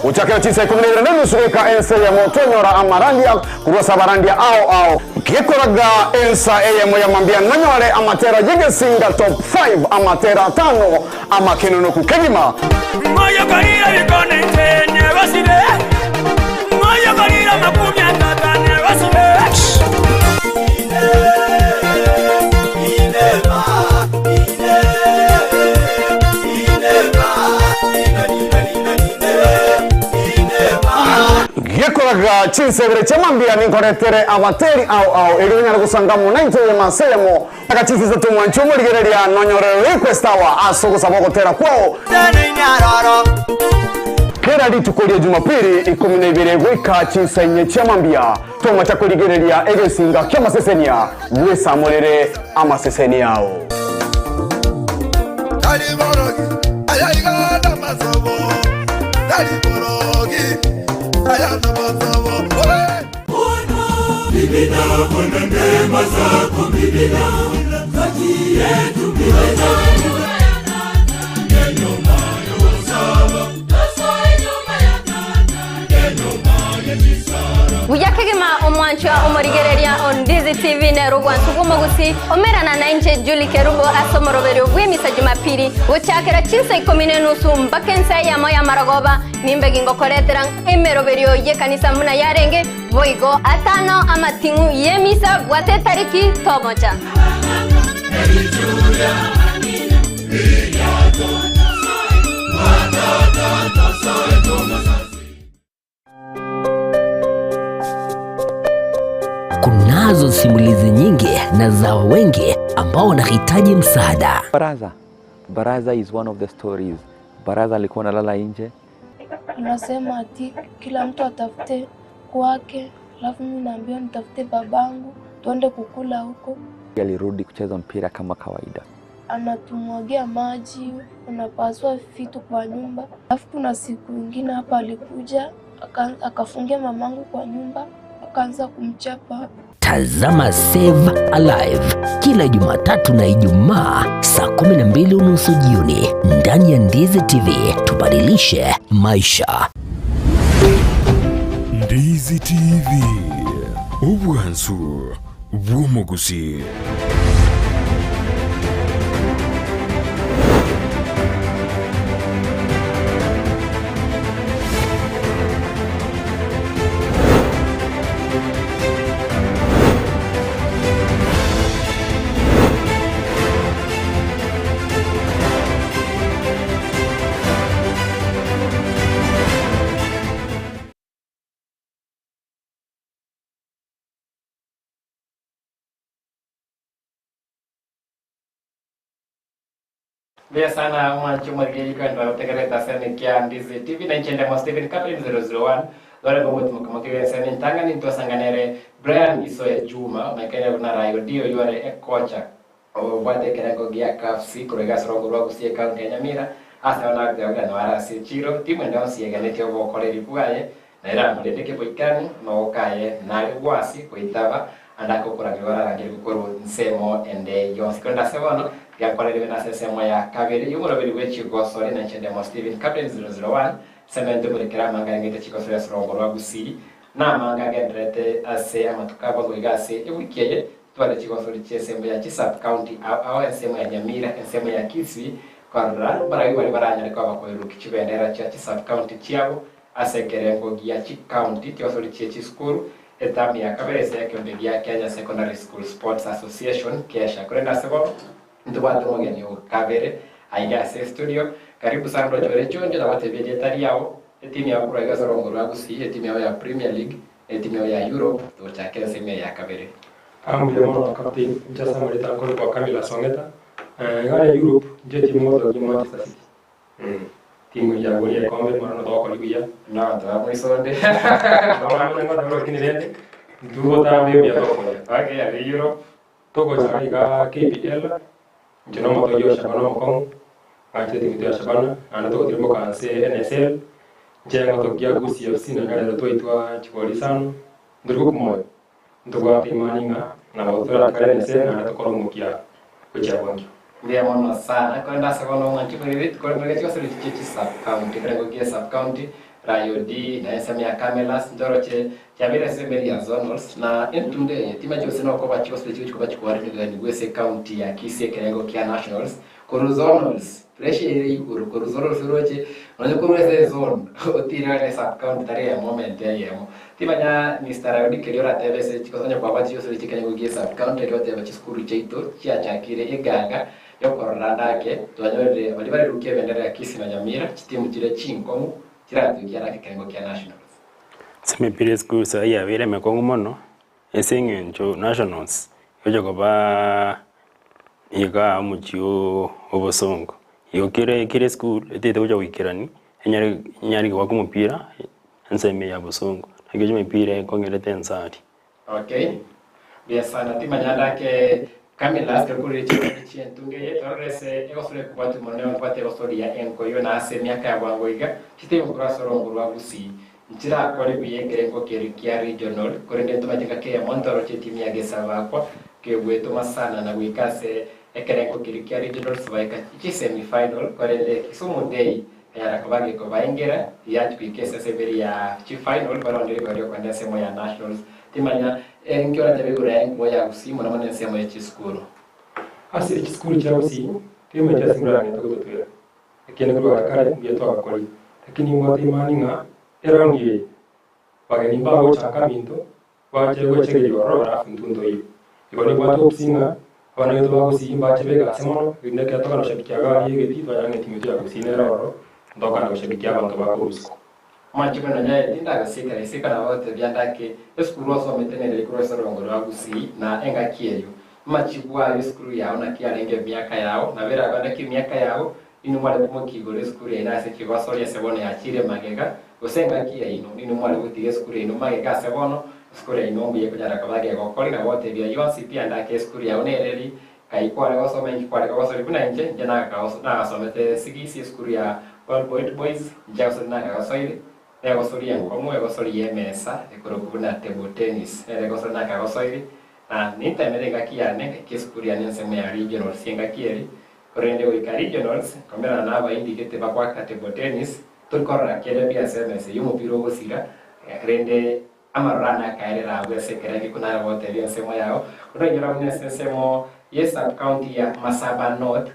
Gochakera chinsa 12 na enusu goika ensa eyemo tonyora amarandia korwa ase abarandia ao ao. Gekoraga ensa eyemo ya mambia nonyore amatera yegesinga top 5 amatera atano. Amakenonoku kegima. Gekoraga chinsebere chiamambia ninkoretere abateri ao ao erio onyare gosanga amo naintwe eyemo ase eyemo. Aka chinsisa tomwanche omorigereria nonyore request hour ase ogosaba ogotera kwao. Kera rituko ria Jumapili 12 goika chinsa inye chiamambia tomocha korigereria egesinga kiamasesenia bwesamorere amaseseni ao. Buya kegima omwanchwa omorigereria on Ndizi TV nero gwansu bw'omogusi omerana na inche Julie Kerubo ase omoroberio bw'emisa Jumapili gochakera chinsa 10:30 mpaka ensa eyamo ya marogoba nimbe gingokoretera emeroberio y'ekanisa muna yarenge boigo atano amating'u y'emisa bwate tariki tomocha. Kunazo simulizi nyingi na za wengi ambao wanahitaji msaada. Baraza. Baraza is one of the stories. Baraza alikuwa analala nje. Anasema ati kila mtu atafute kwake, alafu mimi naambiwa nitafute babangu tuende kukula huko. Alirudi kucheza mpira kama kawaida. Anatumwagia maji, unapasua vitu kwa nyumba. Alafu kuna siku ingine hapa alikuja akafungia mamangu kwa nyumba, akaanza kumchapa. Tazama Save Alive kila Jumatatu na Ijumaa saa 12:30 jioni ndani ya Ndizi TV. Tubadilishe maisha. Ndizi TV obwansu bw'omugusi. Mbia sana mwanchi mwagiri kwa ndo tekereta sene kia Ndizi TV na nchende mo Stephen Captain 001 lore bobo tumukamokire sene ntanga ni ntosanganere Brian Isoya Juma maikene kuna rayo dio yuare ekocha obwate kerengo gia KFC kurega sorongo rwa gusie county ya Nyamira asa ona gwa no ara si chiro timu ndo sieganete obokoreri bwaye na ira murendeke boikani no kaye na gwasi kuitaba andako kuragirwa arangire gukorwo nsemo ende yonse kwenda sebono gyakorerewe na sesemo ya kabiri yumuroberi w'ekigosore na nchende Stephen Captain 001 semento murekera manga ngete chigosore sorongo rwa gusii na manga genderete ase amatuka bongo ase ewikeye twale chigosore chesemo ya Chisap County ao ensemo ya Nyamira ensemo ya Kisii kwarora barayi bari baranyare kwa bakoiruki chibendera cha Chisap County chiabo ase ekerengo gia chi county chigosore chie chisukuru etamu ya kabere ase ekeombe gia Kenya Secondary School Sports Association kesha kurenda sebo ntubwate omogeni kabere aiga ase studio karibu sana rochore chonjo nabatebierie etari yao etimu yao kuraiga sorongo rwa Gusii etimu yao ya Premier League etimu yao ya Europe tuchake ensemo ya kabere Amujamono captain nchasa marita nkoro kwa Kamila Songeta. Ngara Europe nje timu moto ki Manchester City. Timu ya golia kombe mara no toko liguya. No, to mwisonde. No, no, no, lakini rende. Ndugo ta mbio ya toko. Okay, ya Europe. Toko cha iga KPL. Nje no moto yo Shabana Mokong. Ngache timu ya Shabana, ana toko timu kanse NSL. Nje ngato kia Gusii FC na ngara to itwa Chikoli sana. Ndugo kumoyo. Ndugo imaninga na gũtũra kare nese na tũkorwo mũkia gũchia bwangi Mbia mono sana kwenda sakono mwanchi kwa kwa kwa suri chichi sub county kwa kwa sub county Rayo D na SM ya Camelas ndoro che chabira semeri ya zonals na entunde tima chose no ko bachi osle chichi ko bachi kwa ni gwese county ya Kisii kerengo kia nationals Korwa zonals, pressure ere igoro korwa zonals oroche nonye korwa ase ezone otire ore sub county tari eyemo omente eyemo. Timanya Mister Raudi keria oratebe ase chikosa onye kwabwate chigosori chia ekenyoro gie sub county ekero oteba chisukuru chiaito chiachakire eganga yokorora ande ake twanyorire baria barerukia ebendera ya Kisii na Nyamira chitimu chiria chinkong'u chiratuikia ande ake ekerengo kia nationals. Ase emepira esukuru saii yabeire emekong'u mono, ase eng'encho nationals egocha koba igaa omochie o obosongo. Igo kere kera esukuru etagete gocha goikerani enyare enyare goaka omopira ensemo eye ya bosongo. Naki emepira ekong'erete ense aria. Okay. Buya sana timanya ndake Camillus tokurire chingaki chi'entunga eye torore ase egosori ekobwati mono nigo nkobwate egosori ya enkoyo na ase emiaka ya bwango iga chitaibo korwa ase orongo rwa Gusii nchirakore buya ekerengo keria kia regional korende ntomanyete ngaki eyemo ntoroche etimu ya Gesabakwa kegwetoma sana na goika ase ekerengo keria kia regionals baika chi semi final korende Kisumu Day Kanyara koba gekobaengera, tiyachia goika esese ebere ya chifinal, barondire igoro riokoenda ensemo ya nationals. Timanya inki oratebe igoro ya enkuba ya Gusii mono mono ensemo ye chisukuru. Ase chisukuru chia Gusii, timanyeti ase mborang'ete gototwera. Ekiagera korwa kare mbuya twagakorire. Lakini nimbwate imani ng'a eround eye bageni mbagochaka aminto Bache gwechegeria ororo alafu intwe ntoiyo. Igo nibwate hopes ng'a abana baito ba Gusii mbache begase mono, erinde ekero tokana goshabikia iga aria egetii twanyora ng'a etimu yaito ya Gusii nere ororo, ntokana goshabikia abanto ba korwa isiko. Omwanchani one nyaye tindagosiekera isiko na gotebia ndake esukuru osomete nere igoro ase orongo rwa Gusii na engaki eyio. Amachibu aye esukuru yao naki arenge emiaka yao, nabo erabe naki emiaka yao, inwe mware komokia igoro esukuru yaino ase chigosori ase bono yachiire magega, Gose engaki yaino, ninwe mware gotiga esukuru yaino magega ase bono, esukuru yaino mbuya ekonyara koba gegokori na gotebia yonsi pi ande ake esukuru yao nereri, kai kware gosoma inki kware kogosori buna inche, inche nagasomete sigisi esukuru ya Old Boit Boys, inche gosori nakagosoire, negosori enkong'u egosori y'emesa ekorokwa buna table tennis, nere egosori nakagosoire, na nintemere engaki yane ngaika esukuru yane ensemo ya regionals engaki eri, korende goika regionals, nkomerana na abaindi gete bagoaka table tennis, Torikorora kende mbuya ase emesa y'omopira ogosira, rende amaroro ane akaerera agwo ase ekerengo ekio nare gotebia ensemo yao. Otoinyora buna ase ensemo ye sub county ya Masaba North,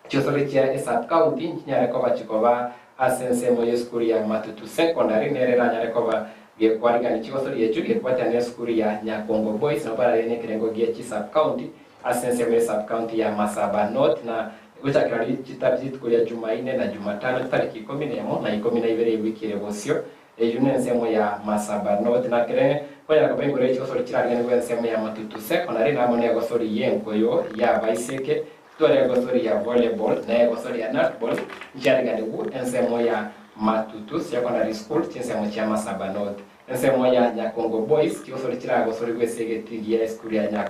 chiosore chia esub county nchinyare koba chikoba ase ensemo y'esukuru ya Matutu Secondary nere eranyare koba gekwarigania chigosori echio gekobwatia na esukuru ya Nyakongo Boys nabo bararenge nekerengo gie chisub county Ase ensemo ye sub-county ya Masaba North na gochakera rituko ria Jumaine na Jumatano chitariki ikomi nemo na 12 ewiki ere bosio. Eyio nensemo ya Masaba North na kere konyara koba igoro ye chigosori chirariganigwe ensemo ya Matutu Secondary na amo negosori y'enkoyo y'abaiseke titware egosori ya volleyball na egosori ya netball nchiariganigwe ensemo ya Matutu Secondary School chinsemo chia Masaba North. Ensemo ya Nyakongo Boys, chigosori chiragosorigwe ase egetii gia esukuru ya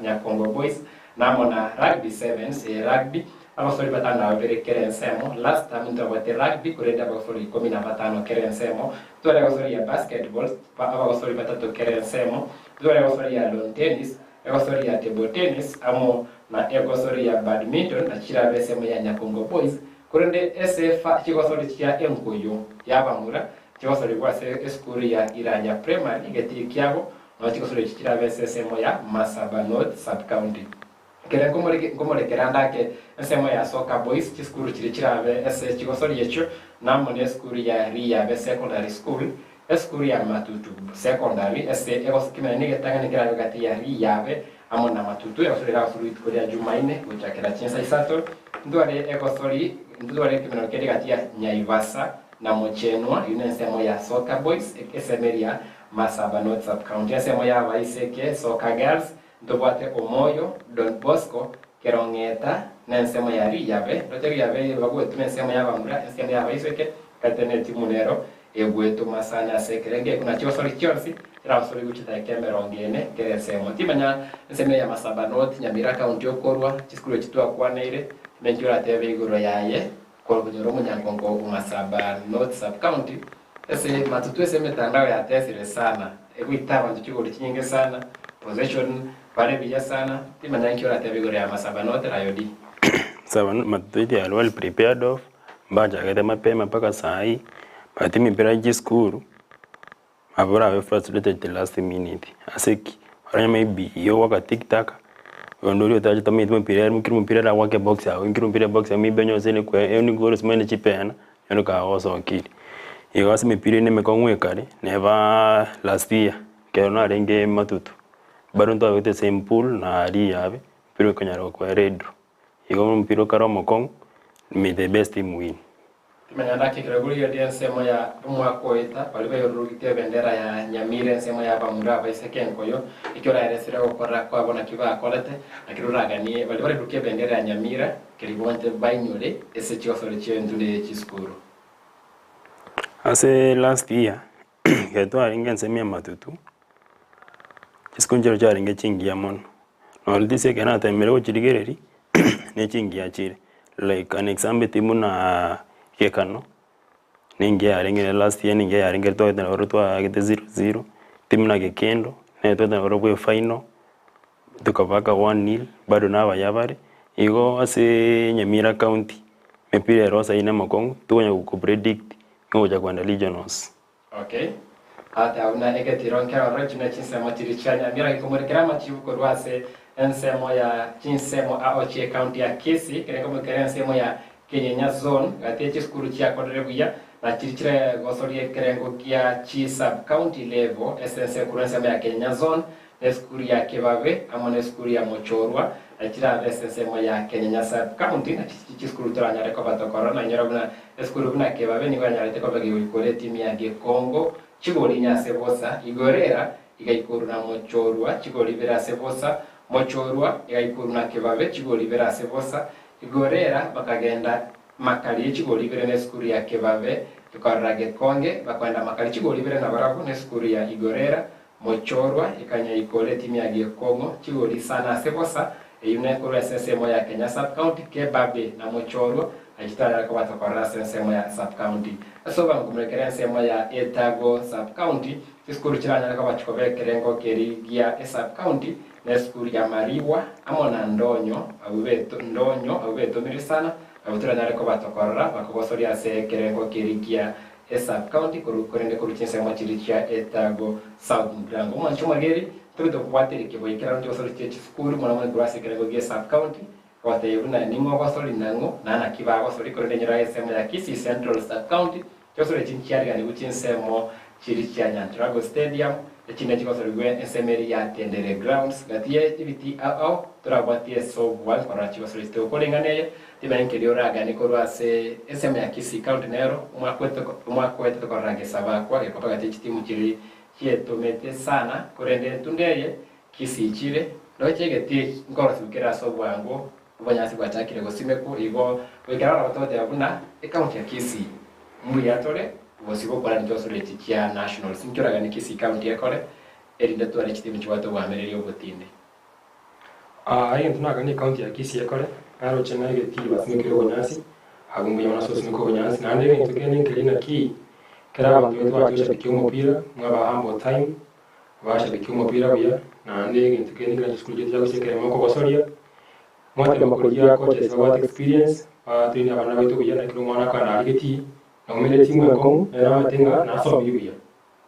Nyakongo Boys, na amo na Rugby Sevens eye rugby, abasori batano na babere kera ensemo, last term ntwabwate rugby korende abagosori ikomi na batano kera ensemo, ntware egosori ya basketball abagosori batato kera ensemo, ntware egosori ya lawn tennis, egosori ya table tennis amo na egosori ya badminton nachi chirabe ensemo ya Nyakongo Boys, korende ase chigosori chia enkoyo yabamura Chigosorigwa ase esukuru ya Iranya Primary egetii kiabo, nao chigosori echi chirabe ase ensemo ya Masaba North Sub-County. Ekere nkomorekera ande ake ensemo ya Soka Boys, chisukuru chiria chirabe ase chigosori echio namo nesukuru ya Riyabe Secondary School, esukuru ya Matutu Secondary ase egosikimera negetang'ani kerabe gati ya Riyabe amo na Matutu. Egosori eragosorwe rituko ria Jumaine gochakera chinsa isato. Ntware egosori ntware ekemerero kere gati ya Nyaivasa na mochenwa, eyio nensemo ya Soka Boys, esemo eria Masaba North Sub-County. Ensemo ya abaiseke, Soka Girls, ntobwate Omoyo, Don Bosco, Kerong'eta, na ensemo ya Riyabe. Ndoche Riyabe bagwetuma ensemo ya abamura, ensemo ya abaiseke, gati netimu nero egwetuma sana ase ekerengo ekio. Na chiosori chionsi chiraosorigwe chidakika emerongo ene kera ensemo. Timanya ensemo eye ya Masaba North, Nyamira County okorwa, chisukuru echi twakwaneire, timanya inki oratebe igoro yaye. Korokonyora omonyankonko o Masaba North Sub-County ase matutu ase emetandao yatesire sana, egoita abanto chigori chinyinge sana, possession bare buya sana, timanya nki oratebe igoro ya Masaba North rayo di. Masaba matutu they are well prepared of, mbachagete mapema mpaka sahi, but emepira ya chisukuru, nabo orabe frustrated the last minute, ase ki? Oranye maybe igo ogoaka tikitaka. Onde oria otache tamanyeti mopira ere kera omopira aragoake ebox yago, kera omopira ebox yago maybe onye gose nekwe nigo ore ase chipena, onye kagosokiri. Igo ase emepira ende emekong'u ekare, neba last year, ekero narenge matutu, bado ntwabete same pool na riabe, mpira okonyara gokoa redraw. Igo omopira okare omokong'u, may the best team win. Timanya naki ekero gorigereria ensemo ya omwaka oeta, baria bayororogetie ebendera ya Nyamira ensemo ya abamura abaiseke enkoyo, ekio oraeresere ogokora kwabo naki bakorete, naki roraganie baria barerukia ebendera ya Nyamira, keria bonte bainyore ase chigosori chi'entunde ye chisukuru. Ase last year, ekero twarenge ensemo ya matutu, chisukuru nchire chiarenge chingiya mono, nonye tisi ekero natemire gochirigereria, ne chingiya chire, like an example etimu buna gekano, na engiya yarenge nere last year na engiya yarenge twagete nabo twagete zero zero, etimu buna gekendo, nere twagete nabarobwo efinal, tokabaka one nil, bado nabaya bare, igo ase Nyamira county, emepira ero ase aywo na amakong'u, tokonyara gopredict ng'a ogocha kogenda regionals. Okay. Ate buna egetiro nkerororo chinde chinsemo chiria chia Nyamira gekomorekera amachibu korwa ase ensemo ya chinsemo ao chie county ya Kisii kere nkomokera ensemo ya Kenyenya zone gati ye chisukuru chiakorire buya na chiria chire gosoria ekerengo gia chi sub county level ase ense korwa ensemo ya Kenyenya zone na esukuru ya Kibabe amo na esukuru ya Mochorwa na chirabe ase ensemo ya Kenyenya sub county na chisukuru toranyare koba tokorora na inyora buna Esukuru buna Kebabe nigo yanyarete koba gegoikora etimu ya Gekongo chigori inye ase bosa, Igorera igaikorwa na Mochorwa chigori ibere ase bosa, Mochorwa igaikorwa na Kebabe chigori ibere ase bosa, Igorera bakagenda Makari chigori ibere na esukuru ya Kebabe ekorora Gekonge bakoenda Makari chigori ibere nabarabwo na esukuru ya Igorera Mochorwa ekanyaikora etimu ya Gekongo chigori isano ase bosa, eyio nekorwa ase ensemo ya Kenya Sub-County, Kebabe na Mochorwa, na chitanyare koba tokorora ase ensemo ya Sub-County. Ase obankumrekera ensemo ya Etago Sub-County, chisukuru chiranyare koba chikoba ekerengo keri gia esub-county na esukuru ya Mariwa amo na Ndonyo abwo beto Ndonyo abwo betomire sana abwo toranyare koba tokorora bakogosoria ase ekerengo keri gia Esub-county korwa korende korwa chinsemo chiria chia Etago South Mugirango. Omwancho omwegeri, tobe tokobwateria keboikeranu chigosori chie chisukuru mono mono korwa ase ekerengo gie sub-county, gotebia buna ning'o ogosori nang'o na naki bagosori korende nyora ensemo ya Kisii Central Sub-county chigosori echi nchiariganigwe chinsemo chiria chia Nyantrago Stadium echinde chigosorigwe ensemo eria ya Tendere Grounds gati ye ebiti ao ao torabwatie ase obwa nkorora chigosori chitokoreng'ana eye Timanya nkeria oraganie korwa ase ensemo ya Kisii County nero omwaka oete tokorora gesaba akwa gekoba gati chitimu chiri chietomete sana korende entunde eye Kisii chire ndoche egetii nkorosiwa kere ase obwango obonyansi bwachakire gosimekwa igo goikera bono togoteba buna ecounty ya Kisii mbuya tore bosio bokwarani chosoro echi chia nationals inki oraganie Kisii County ekore erinde tware chitimu chibwate obwamereri obotindi. Aa egento naganie ecounty ya Kisii ekore, naroche ng'a egetii basimekire obonyansi, abwo mbuya mono ase ogosimeka obonyansi, naende egento kende nkeria naki, ekero abanto baito bacha goshabikia omopira, mwaba humble time, bashabikia omopira buya, naende egento kende nkeri chisukuru chiaito chiagochia ekeremo okogosoria, mwatema korigia coaches babwate experience, ba train abana baito buya, na ekero omwana akogenda aria egetii, naumire etimu enkong'u, nere amanyete ng'a nasomirie buya.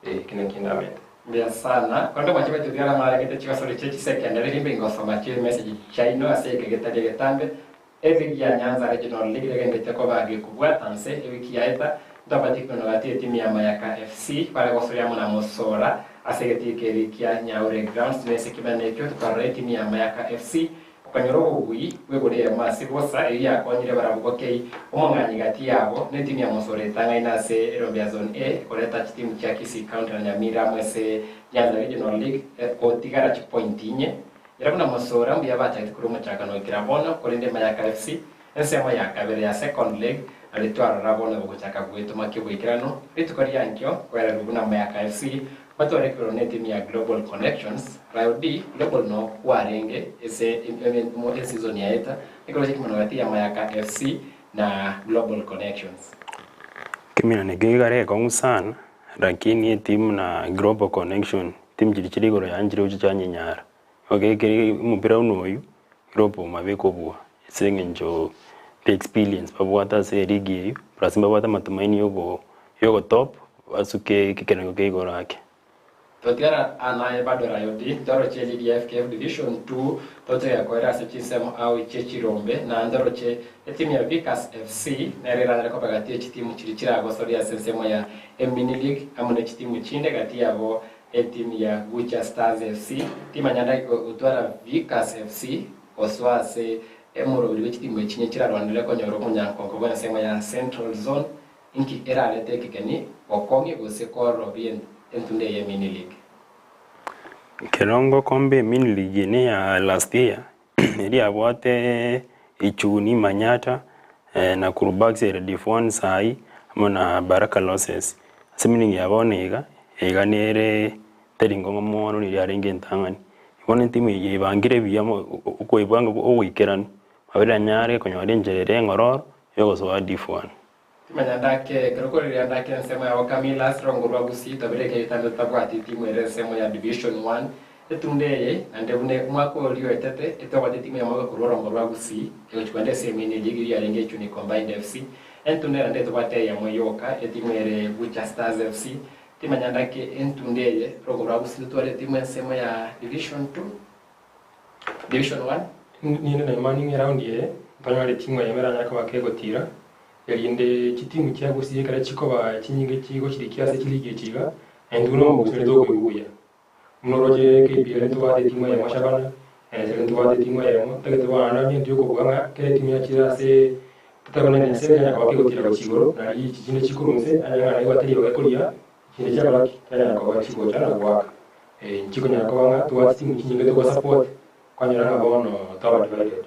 Ee, eki nakio ndamete. Mbuya sana. Korende mwanche baito tiga mwaregete chigasori chie chisecondary rimbe ingosoma chie message chiaino ase eke getari egetambe. Eligi ya Nyanza Regional League regendete koba gekobwata nse ewiki yaeta ntwabwate ekiombe gati etimu ya Mayaka FC bare gosoria amo na Mosora ase egetii keria kia Nyaure Grounds nese ekiombe nekio tokarora etimu ya Mayaka FC Okanyora obobui bw'egoro eyemo ase bosa, eyio yakonyire barabwo gokei omong'anyi gati yabo netimu ya Mosoro etang'aine ase erombe ya Zone A ekoreta chitimu chia Kisii County na Nyamira amo ase Nyanza Regional League gotigara chipointi inye. Era buna Mosora mbuya bachagete korwa omochakano goikera bono, korende Mayaka FC ensemo ya kabere ya second leg nario twarora bono bogochaka gwetoma ki'oboikeranu rituko ria nkio kwererwa buna Mayaka FC Batware ekeroro netimu ya Global Connections, Rayo D, Global no kwarenge ase eseason yaeta, ekero chi'ekimano gati ya Mayaka FC na Global Connections. Ekeminano ekio gekare gekong'u sana, lakini etimu na Global Connection, timu chiria chire igoro yaye nchirochio chianyenyara. Okay ekeri omopira buna oyio, Global mabe kobua ase eng'encho the experience babwate ase eligi eyio, plus mbabwate amatumaini yogo yogotop basuke ekerengo kia igoro ake. Totigara anaye bado Rayodi, ntoroche eligi ya FKF Division 2 tochake koera ase chinsemo ao chie chirombe, na ntoroche etimu ya Vickers FC nero eranyare koba gati ye chitimu chiria chiragosoria ase ensemo ya Emini League amo ne chitimu chinde gati yabo etimu ya Gucha Stars FC. Timanya ndaki gotwara Vickers FC gosoa ase emoroberi bwe chitimu echinye chirarwanere konyora omonyankonko bw'ensemo ya Central Zone inki erarete ekegeni gokong'ia gose korobia entunde eye Mini League. Ekerongo kombe Mini League eye neya last year, eria yabwate Ichuni, Manyatta, Nakuru Bucks ere Div 1 sahi, amo na Baraka Losses. Ase mini league ya bono iga, iga nere teri nkong'u mono riria yarenge entang'ani. Bono etimu eye ebangire buya mo okoebanga ogoikeranu, nabo eranyare konyora enchera ere eng'ororo yogosoa Div 1. Timanya ndake ekero koriria ndake ensemo ya Okamila ase rongo rwa Gusii tobere ekegetambe totabwati etimu ere ensemo ya Division 1 etunde eye naende buna omwaka oria oetete etobwate etimu ya moga korwa orongo rwa Gusii egochia kogenda ase emini ligi eria yarenge Echuni Combined FC entunde naende etobwate eyemo yoka etimu ere Gucha Stars FC timanya ndake entunde eye rongo rwa Gusii totware etimu ensemo ya Division 2 Division 1. Ninde na imani ng'a eraundi eye ntonyore etimu eyemo eranyare koba kegotira, erinde chitimu chia gusii ekero chikoba chinyinge chigochirikia ase chiligi echi iga, naintwe buna omogusii ore tokoigwa. Buna oroche KPL ntobwate etimu eyemo Shabana, NSL ntobwate etimu eyemo, ntagete bono naende intwe okobua ng'a kera etimu yachire ase totabe na NSL yanya koba kegotira gochia igoro, nari echi chinde chikorwa inse yanya ng'a naigwate ribaga ekoria, chinde chiakora ki? Chianyara koba chigocha na goaka. Nchikonyara koba ng'a tobwate chitimu chinyinge togosupport, Kwanyora ng'a bono twaba divided.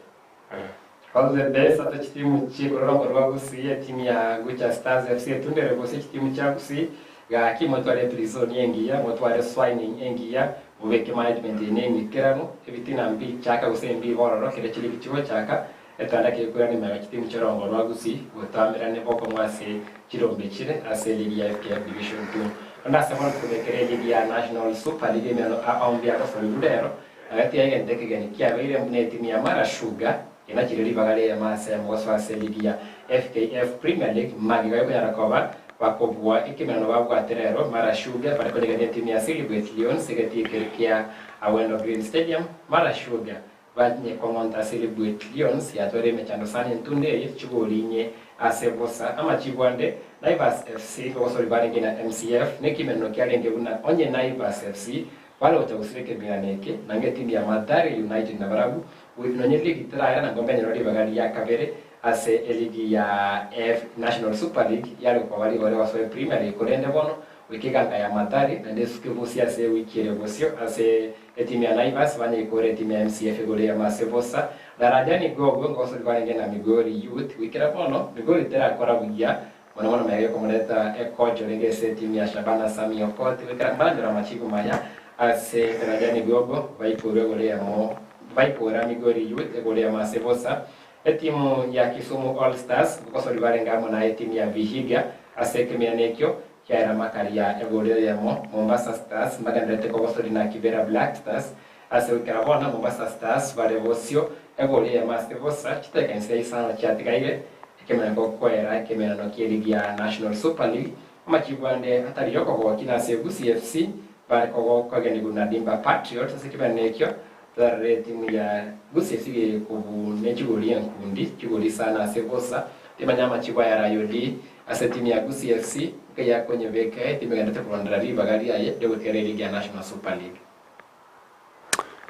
All the best ase chitimu chikorora korwa Gusii, etimu ya Gucha Stars FC etundere gose chitimu chia Gusii, gaki motware prison engiya, motware swining engiya, mobeke management eye neng'ikeranu, ebitina mbichaka gose mbibororo kere chiligi chigochaka, etanda kekoirana emega chitimu chi'orongo rwa Gusii gotamerane bokong'u ase chirombe chire ase eligi ya FKF Division 2. Onde ase bono tokobekera eligi ya National Super League emiano ao mbiagosorigwe rero. Agati egento ekegeni kiabeire buna etimu ya Mara Sugar enachire ribaga ri'eyemo ase omogoso ase eligi ya FKF Premier League magega yokonyara koba bakobua ekemerano babwate rero Mara Sugar bare konyegania etimu ya Silibwet Lions egetii keria kia Awendo Green Stadium. Mara Sugar banyekong'onta Silibwet Lions yatware emechando sana entunde eye chigoli inye ase bosa. Amachibu ande Naivas FC kogosori barenge na MCF nekimerano kiarenge buna onye Naivas FC Bare gocha gosira ekebiirano eke, nanga etimu ya Mathare United nabarabwo, goika nonye ligi teraera na nkombenyerwa ribaga ria kabere ase eligi ya AF National Super League yare gokoba rigori gosoa Premier League korende bono goika eganka ya Mathare naende esuke bosio ase ewiki ere bosio ase etimu ya Naivas banyeikore etimu ya MCF igoro y'amase bosa. Darajani Gogo ngosori kwarenge na Migori Youth goikera bono Migori terakora buya Mono mono magega y'okomoreta ekocha orenge ase etimu ya Shabana Sammy Okoth goikera mbaranyore amachibu maya ase Darajani Gogo baikorwe igoro eyemo baikora Migori Youth igoro eyemo ase bosa. Etimu ya Kisumu All Stars ngosori barenge amo na etimu ya Vihiga ase ekemiano ekio kiaera makaria egoro eyemo. Mombasa Stars mbagendererete kogosori na Kibera Black Stars ase goikera bono Mombasa Stars bare bosio egoro eyemo ase bosa chidakika inse isano chiatigaire Ekemanero gokoera ekemerano ki'eligi ya National Super League, amachibu ande atari yokogokia nase Gusii FC bare kogenigwa na Dimba Patriots ase ekemerano ekio tararere etimu ya Gusii FC gekobuna chigori enkundi chigori isano ase bosa. Timanya amachibu aya Rayo D ase etimu ya Gusii FC nkeyakonyebeka etimu egenderete korondera ribaga riaye riogotigara eligi ya National Super League.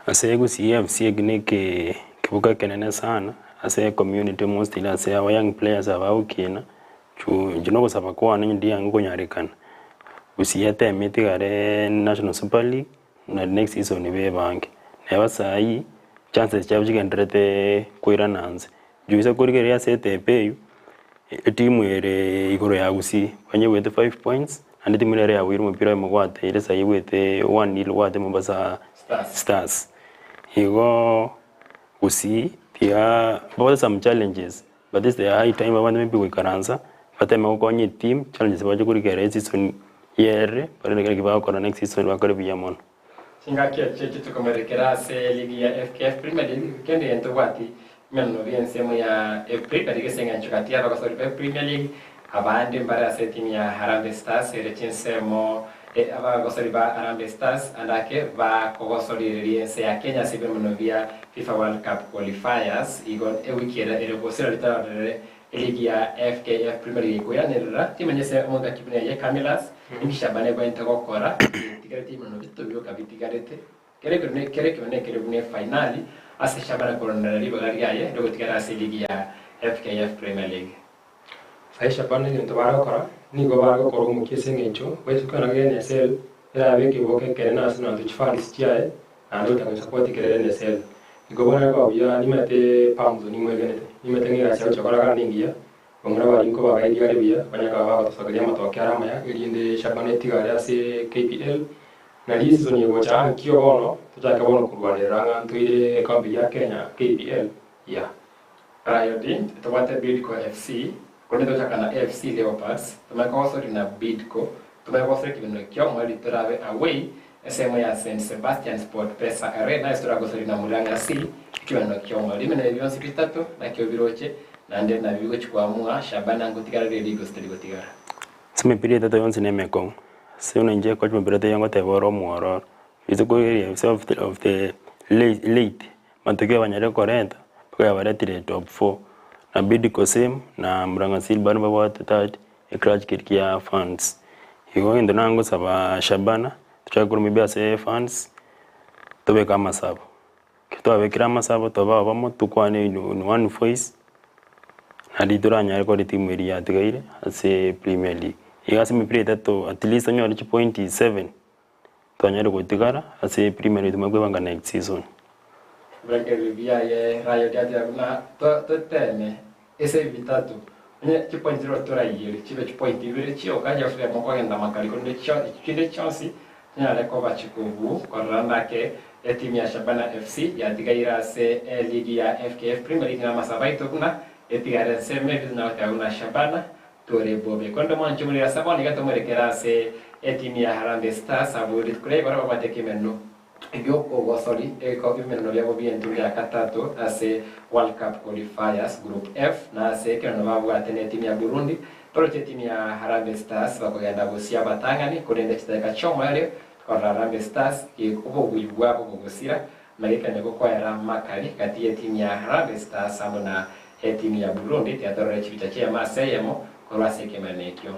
Ase Gusii FC eki na ekebuko ekenene sana ase ecommunity mostly ase aba young players aba bagokina, chu inche na ogosaba kwane onye ndiange konyarekana, Gusii eteme etigare national super league na next season bebange. Neba saii chances chiabo chigenderete koirana nse, juu ase korigereria ase etepe eywo, etimu ere igoro ya Gusii onye ebwate five points. Naende etimu nere yabuire omopira oyomo gwateire saii ebwete one nil gwate Mombasa Stars. Igo Gusii tiga babwate some challenges but this their high time abande maybe goikaransa bateme gokonya eteam challenges bache korigereria eseason yerire barore naki bagokora next season bakore buya mono. Chingaki echio chitokomerekera ase eligi ya FKF Premier League kende gento obwati emeneno bi'ensemo ya Premier League ase engencho gati y'abagosori be Premier League abande mbare ase etimu ya Harambee Stars ere chinsemo. Abagosori ba Harambee Stars ande ake bakogosorireria ense ya Kenya ase ebiomano bia FIFA World Cup Qualifiers igo ewiki ere ere gosira ritarorere eligi ya FKF Premier League ekoiranerera timanya ase omongaki buna eye Camillus inki Shabana ebwenerete gokora etigarete ebiomano bitato bioka bitigarete kera ekero kera ekero nekere buna efainali ase Shabana koronera ribaga riaye riogotigara ase eligi ya FKF Premier League. Aye Shabana egento bare gokora, nigo bare gokora omokia ase eng'encho baise koenda NSL erabe ekegoko ekenene ase nonto chifans chiaye naende gotanga support kere NSL. Igo bono ekoba buya nimanyete Pamzo nimwegenete, nimanyete ng'a egasi agochia gokora kare nengiya, bamura baria nkobagaidi are buya, banyare koba bagotosokeria amatoke are amaya erinde Shabana etigare ase KPL, nari eseason egocha ankio bono, tochake bono korwanerera ng'a ntoire egekombe gia Kenya KPL, yeah. Rayodi, tobwate Bidco FC, korende tochaka na AFC Leopards, tomanye kogosori na Bidco, tomanye kogosora ekebino ekio mweri torabe away esemo ya St Sebastian Sport Pesa Arena ase toragosori na Murang'a C ekebino ekio mweri. Ebino ebi bionsi bitato nakio biroche naende nabio bigochi koamua Shabana ngotigara reri gose teri gotigara. Ase emepira etato yonsi na emekong'u, ase buna inche kocha emepira teiyo ngoteba ore omwororo, ase korigereria ase of the of the late late matokeo banyare koreta, mpaka yabaretire top four, na Bidco same, na Murang'a Seal bado mbabwate third, eclutch keria kia funds. Igo egento nagosaba Shabana, tochake korwa maybe ase funds, tobeke amasabo, ekero twabekire amasabo tobe abamo tokwane in in one voice, naende toranyare kore etimu eria yatigaire ase premier league. Iga ase emepira etato at least onyore chipointi seven, twanyare gotigara ase premier league tomanye kwebanga next season. Ebirengererio biaye Rayodi ateba buna toteme ase ebi bitato, onye chipointi chiria toraiyerie chibe chipointi ibere chioka, chiagosuria mokogenda makari korende chinde chionsi chinyare koba chikobu korora ndake etimu ya Shabana FC yatigaire ase eligi ya FKF Premier League na amasabo aito buna etigare ensemo ebio tonyare goteba buna Shabana tore bobe. Korende mwanche omorero ase bono iga tomorekere ase etimu ya Harambee Stars abwo rituko ria igoro babwate ekemeneno gi'okogosori ebimeneno biabo bi'entunga ya gatato ase World Cup Qualifiers Group F na ase ekemeneno babwate netimu ya Burundi toroche etimu ya Harambee Stars bakogenda gosia abatang'ani korende chidakika chi'omoerio tokarora Harambee Stars obobui bwabo bogosira na gekanya gokoera makari gati y'etimu ya Harambee Stars amo na etimu ya Burundi tiatorora chibicha chi'eyemo ase eyemo korwa ase ekemeneno ekio.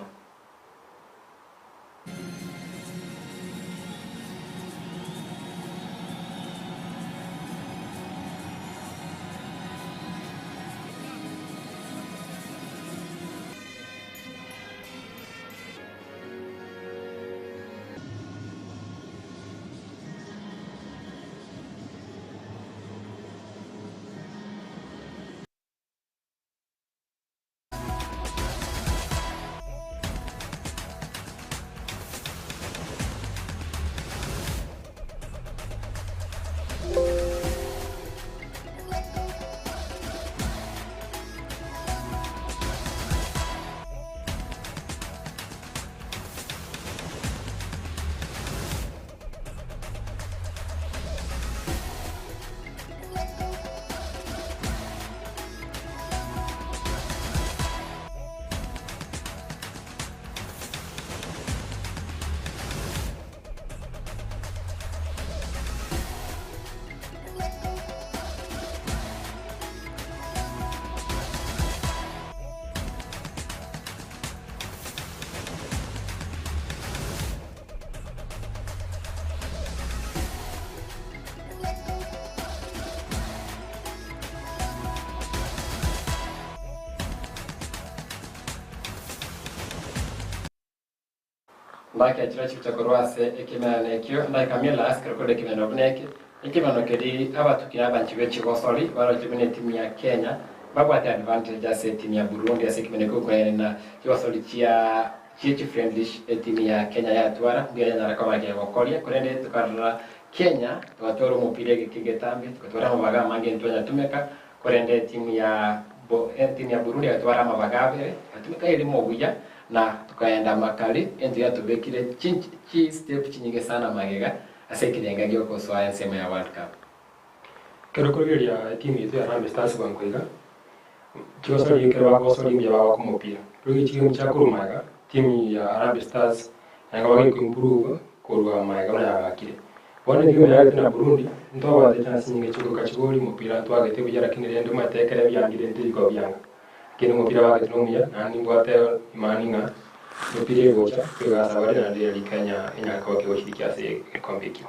Ndakechire chibicha korwa ase ekemerano ekio, ndakamila ase kera ekemerano buna eke, ekemerano keri abatuki na abanchi be chigosori baroche buna etimu ya Kenya babwate advantage ase etimu ya Burundi ase ekemerano ekio gokoerana na chigosori chia chia friendly etimu ya Kenya yatwara mbuya yanyara koba gegokoria korende tukarora Kenya twatwara omopira egeke getambe tugatwara amabaga amange ntwanyatumeka korende etimu ya etimu ya Burundi yatwara amabaga abere yatumeka erimo obuya na tukaenda makari entu yatubekire chi step chinyinge sana magega ase ekirenga giokosoa ensemo ya World Cup. Kero korigereria etimu yetu ya Harambee Stars bwango iga, chigosori ekero bagosori mbuya bagwaka omopira. Rirorio chigame chia korwa magega, timu ya Harambee Stars Naende nkoba gekoimprove korwa magega buna yagakire. Bono ekio yagete na Burundi, ntwabwate chance nyinge chiogoika chigori, omopira ntwagete buya lakini rende omanyete ekere biangire nterikoba bianga. Lakini omopira bagete nomuya naende nimbwate imani ng'a emepira egocha twegasa bare naende riria Kenya enyare koba kegoshiriki ase egekombe ekio.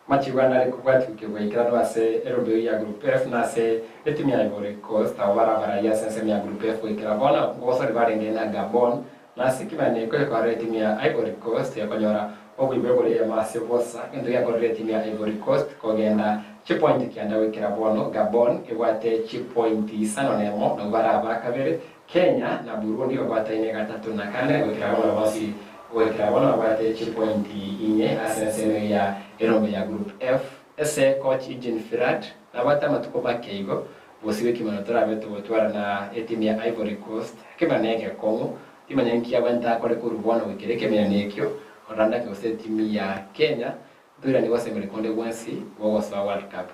Machigwa nare kobwatigwa kegwaikeranu ase erobeu ya Group F na ase etimu ya Ivory Coast abwo bare abarai ase ensemo ya Group F goikera bono ngogosori barenge na Gabon na ase ekemanero ekorera etimu ya Ivory Coast ekonyora oboibo igoro eyemo ase bosa egento giakorire etimu ya Ivory Coast kogenda chipointi kianda goikera bono Gabon ebwate chipointi isano nemo nabwo bare aba kabere Kenya na Burundi babwataine gatato na kane goikera bono bonsi goikera bono babwate chipointi inye ase ensemo ya erombe ya Group F. Ase coach Eugene Firat nabwate amatuko make igo bosio ekimano torabe togotwara na etimu ya Ivory Coast ekemano egekong'u timanya nki abwente akore korwa bono goikera ekemerano ekio orandake gose etimu ya Kenya ntoiranie gosemeri konde gwensi gogosoa World Cup.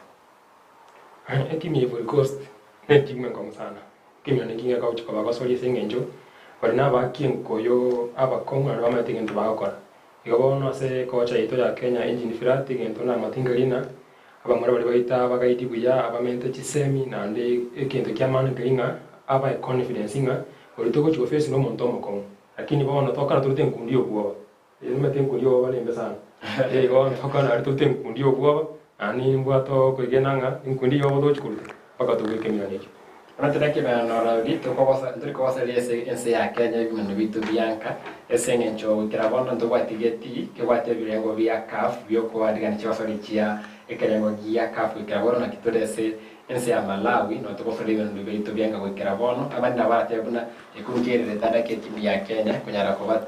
Etimu ya Ivory Coast netimu enkong'u sana. Ekenyoro neki gegochia kobagosoria ase engencho bare nabaaki enkoyo abakong'u naende bamanyete egento bagokora. Igo bono ase ekocha yaito ya Kenya Engine Flat egento namatinga rina, abamura baria baito abagaidi buya abamente chisemi naende egento kia maana nkeri ng'a abae confidence ng'a oria togochia goface nomonto omokong'u. Lakini bono tokana torute enkundi ya obwoba. Nimanyete enkundi ya obwoba nembe sana. Igo tokana aria torute enkundi ya obwoba, naende nimbwate okoegena ng'a enkundi ya obwoba togochia koruta mpaka tobue ekemerano ekio. Bono tore ekemerano rori tokogosa ntori kogoseria ase ense ya Kenya ebimanu bito bianka ase eng'encho goikera bono ntobwati getii kebwate ebirengo bia CAF biokoarigania chigosori chia ekerengo gia CAF goikera bono naki tore ase ense ya Malawi noo togosoria ebindu biaito bianka goikera bono abande nabo baratebe buna Ekunkerere tadaka etimu ya Kenya konyara koba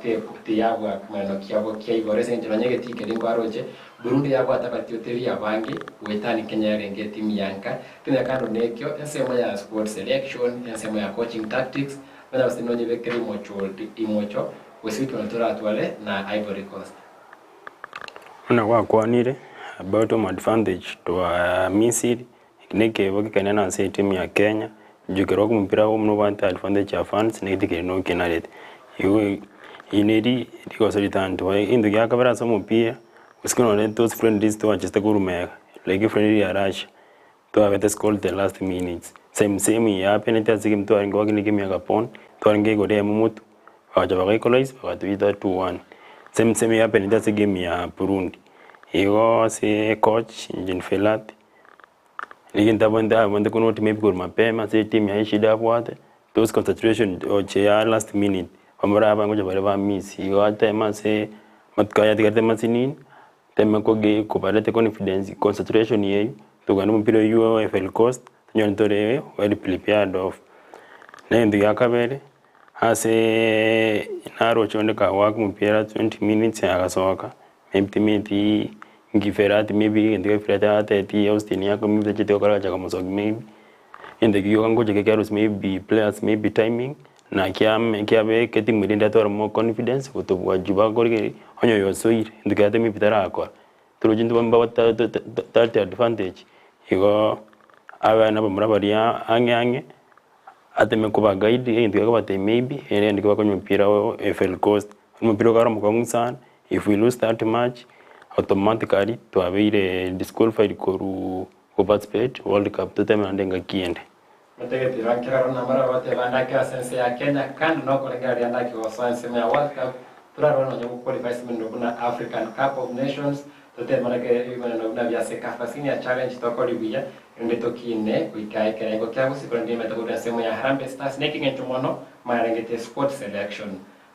tiyabua kemerano kiabo kia igoro ase engencho nonya egetii keria nkwaroche Burundi yabwate abatioteri abange goetania Kenya yarenge etimu ya nka. Kenya kando nekio ensemo ya squad selection, ensemo ya coaching tactics nonya gose nonyebekere imocho imocho gose ekero toratware na Ivory Coast. Buna gwakwanire about home advantage twa Misiri Nekeegwa gekenene ase etimu ya Kenya, inche omopira buna obwate advantage ya fans na egento keria nokenarete. Igo eri neri rigoso ritanto egento gia kabere ase omopira, gose nonye those friendlies twachete korwa magega like efriendly ya Russia, twabete scored the last minutes, same same yapenete ase egame twarenge goaka na egame ya Gabon, twarenge igoro eyemo motwe, bagacha baga equalize bagatoita 2-1. Same same yapenete ase egame ya Burundi. Igo ase coach Jean Felat. Egento abwenerete abwenerete konoti maybe korwa mapema ase etimu yaye eshida abwate, those concentration oche ya last minute, bamura abange gocha bare ba miss, igo ateme ase amatuko aya atigarete masinini, ateme koge kobarete confidence concentration eywo, togende omopira oywo o Ivory Coast, tonyore tore well prepared of. Na egento gia kabere, ase naroche onde kagoaka omopira 20 minutes agasoka, Maybe timanyeti nki Ferati maybe egento kia Ferati atetie Austin yako maybe tacheti gokora agacha komosokia maybe, egento ekio gioka ngocha gekearusia maybe players maybe timing, na kiame kiabe etimu eria rende atware more confidence gotobua juu bakorigereria onye oyo osoire egento kiaye maybe tarakora, torochi intwe mbabwate that advantage, igo abana abamura baria ang'e ang'e. Ateme koba guide egento keria akobatebia maybe ere nigo bakonywa omopira o Ivory Coast, omopira okare omokong'u sana, if we lose that match automatically twabeire disqualified korwa go participate world cup toteme naende engaki ende. Motagete bakerora namara bagoteba ndake ase ense ya Kenya kando nokorengereria ndake gosoa ensemo ya World Cup torarore nonya go qualify ase emeneno buna African Cup of Nations Totemaneke ebimaneno buna bia Cecafa Senior Challenge tokori buya, erinde tokine goika ekerengo kia gose korende nimanyete korwa ensemo ya Harambee Stars nekeng'encho mono marengete squad selection.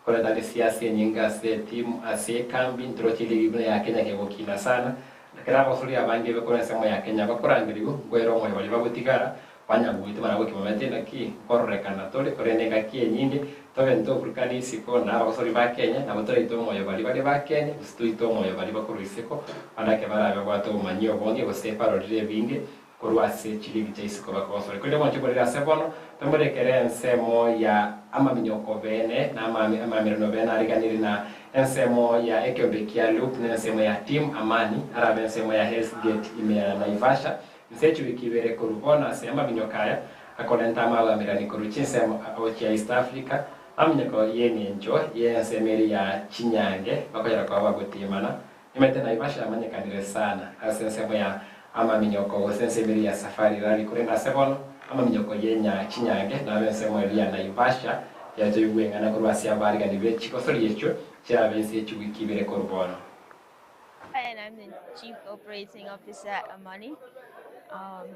Koreta risiasi enyinge ase etimu ase ekambi ntoroche eligi buna ya Kenya kegokina sana na kera abasoria abange korwa ensemo ya Kenya bakorangerigwa nkoera omoyo baria bagotigara Banyagoitwe barabwo kimomete naki nkororekana tore, korende engaki enyinge tobe ntoburukana isiko na abagosori ba Kenya, nabo toraite omoyo baria bare ba Kenya, gose toite omoyo baria bakorwa isiko, bandake barabe babwate obomanyi obonge gose barorire ebinge korwa ase chiligi chia isiko bakogosori. Korende mwanche korera ase bono, tomorekere ensemo ya amaminyoko bene na amamerano bene ariganire na ensemo ya ekeombe kia Loop na ensemo ya Team Amani, arabe ensemo ya Hell's Gate ime ya Naivasha, Inse chiwiki ibere korwa bono ase amaminyoka aya akorenta amagoamerani korwa chinsemo gochia East Africa, Aminyoko y'engencho y'ensemo eria ya chinyange bakonyara koba bagotiemana, Emete Naivasha yamanyekanire sana ase ensemo ya amaminyoko gose ensemo eria ya Safari Rally korende ase bono amaminyoko ye chinyange nabe ensemo eria ya Naivasha yatoigwe eng'ana korwa ase abaarigani be chigosori echio chirabe inse ye chiwiki ibere korwa bono. And I'm the Chief Operating Officer at Amani. I'm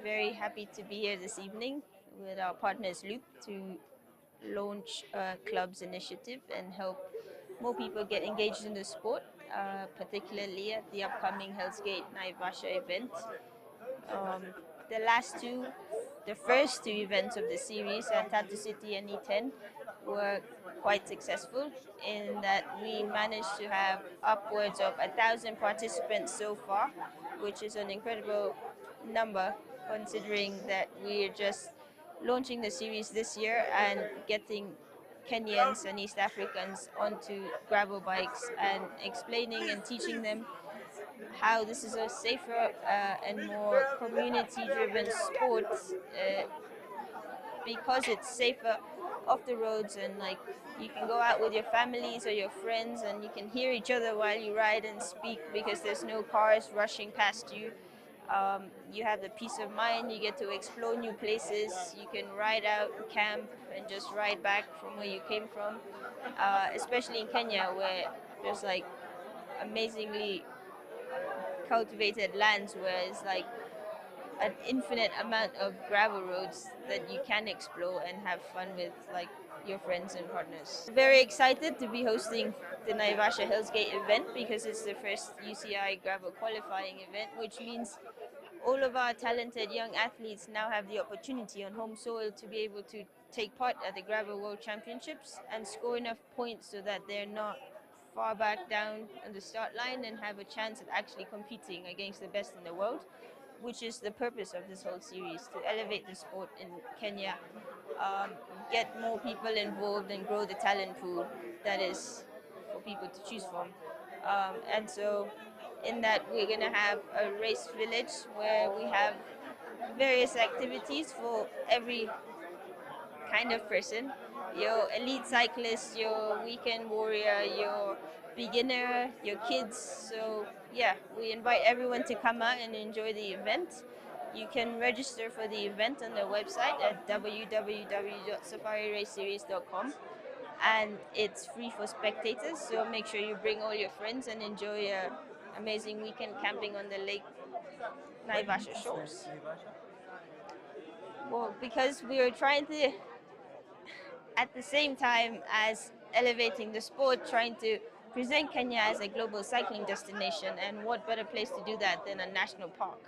very happy to be here this evening with our partners Loop to launch a club's initiative and help more people get engaged in the sport, particularly at the upcoming Hellsgate Naivasha event. The last two, the first two events of the series at Tatu City and E10 were quite successful in that we managed to have upwards of 1,000 participants so far, which is an incredible number considering that we are just launching the series this year and getting Kenyans and East Africans onto gravel bikes and explaining and teaching them how this is a safer and more community-driven sport because it's safer off the roads, and you can go out with your families or your friends and you can hear each other while you ride and speak because there's no cars rushing past you. You have the peace of mind, you get to explore new places, you can ride out, camp, and just ride back from where you came from, especially in Kenya where there's amazingly cultivated lands where it's an infinite amount of gravel roads that you can explore and have fun with your friends and partners. Very excited to be hosting the Naivasha Hellsgate event because it's the first UCI gravel qualifying event, which means all of our talented young athletes now have the opportunity on home soil to be able to take part at the Gravel World Championships and score enough points so that they're not far back down on the start line and have a chance at actually competing against the best in the world, which is the purpose of this whole series, to elevate the sport in Kenya, get more people involved and grow the talent pool that is for people to choose from. And so in that we're going to have a race village where we have various activities for every kind of person, your elite cyclist, your weekend warrior, your beginner, your kids. We invite everyone to come out and enjoy the event. You can register for the event on the website at www.safariraceseries.com, and it's free for spectators, so make sure you bring all your friends and enjoy an amazing weekend camping on the Lake Naivasha shores. Because we are trying to, at the same time as elevating the sport, trying to present Kenya as a global cycling destination, and what better place to do that than a national park?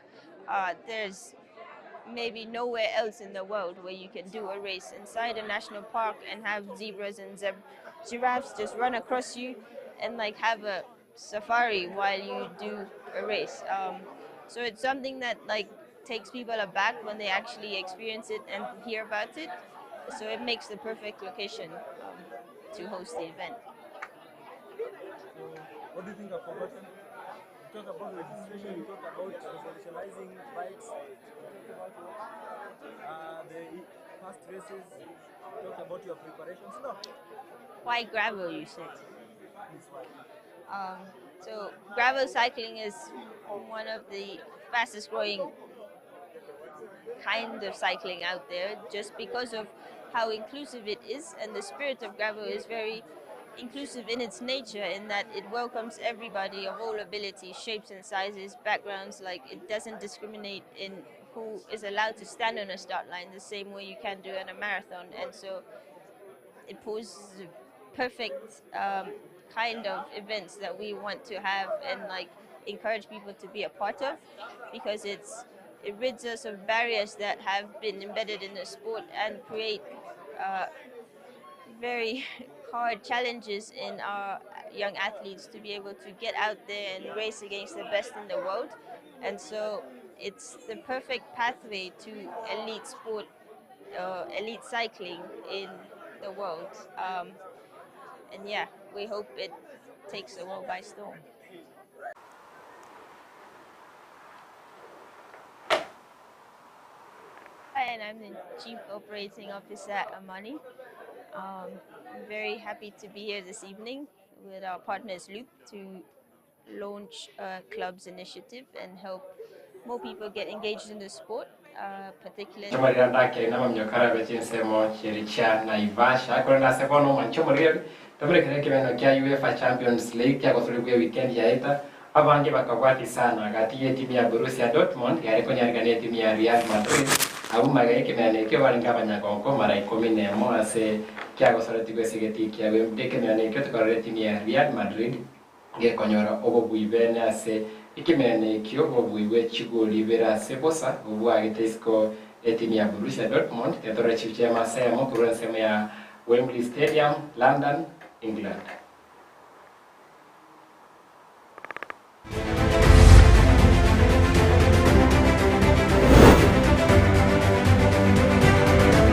There's maybe nowhere else in the world where you can do a race inside a national park and have zebras and giraffes just run across you and have a safari while you do a race. So it's something that takes people aback when they actually experience it and hear about it. So it makes the perfect location to host the event. So what do you think I've forgotten? You talk about registration, you talk about revolutionizing bikes, you talk about what? The past races, you talk about your preparations. No. Why gravel, you said? Please, why? So gravel cycling is one of the fastest growing kind of cycling out there, just because of how inclusive it is, and the spirit of gravel is very inclusive in its nature, in that it welcomes everybody of all abilities, shapes and sizes, backgrounds. It doesn't discriminate in who is allowed to stand on a start line the same way you can do in a marathon. And so it poses the perfect kind of events that we want to have and encourage people to be a part of, because it rids us of barriers that have been embedded in the sport and create very hard challenges in our young athletes to be able to get out there and race against the best in the world. And so it's the perfect pathway to elite sport, elite cycling in the world. We hope it takes the world by storm. And I'm the Chief Operating Officer at Amani. I'm very happy to be here this evening with our partners Loop to launch a club's initiative and help more people get engaged in the sport, particularly. Chimarira ndake namamioka arabe chinsemo chieri chia Naivasha korende ase bono omwanchi omoreri tomorekere ekebeno kia UEFA Champions League kiagosorigwa eweekend yaeta abange bakabwati sana gati ya etimu ya Borussia Dortmund yare konyareka na etimu ya Real Madrid abwo magega ekemeano ekio barenge abanyagonko mara ikomi na emo ase kiagosoretigwe ase egetii kia Wembley ekemeano ekio tokarora etimu ya Real Madrid Gekonyora obobui bene ase ekemerano ekio obobui bwe chigoli ibere ase bosa obwagete isiko etimu ya Borussia Dortmund etorore chibicha y'amasemo korwa ensemo ya Wembley Stadium, London, England.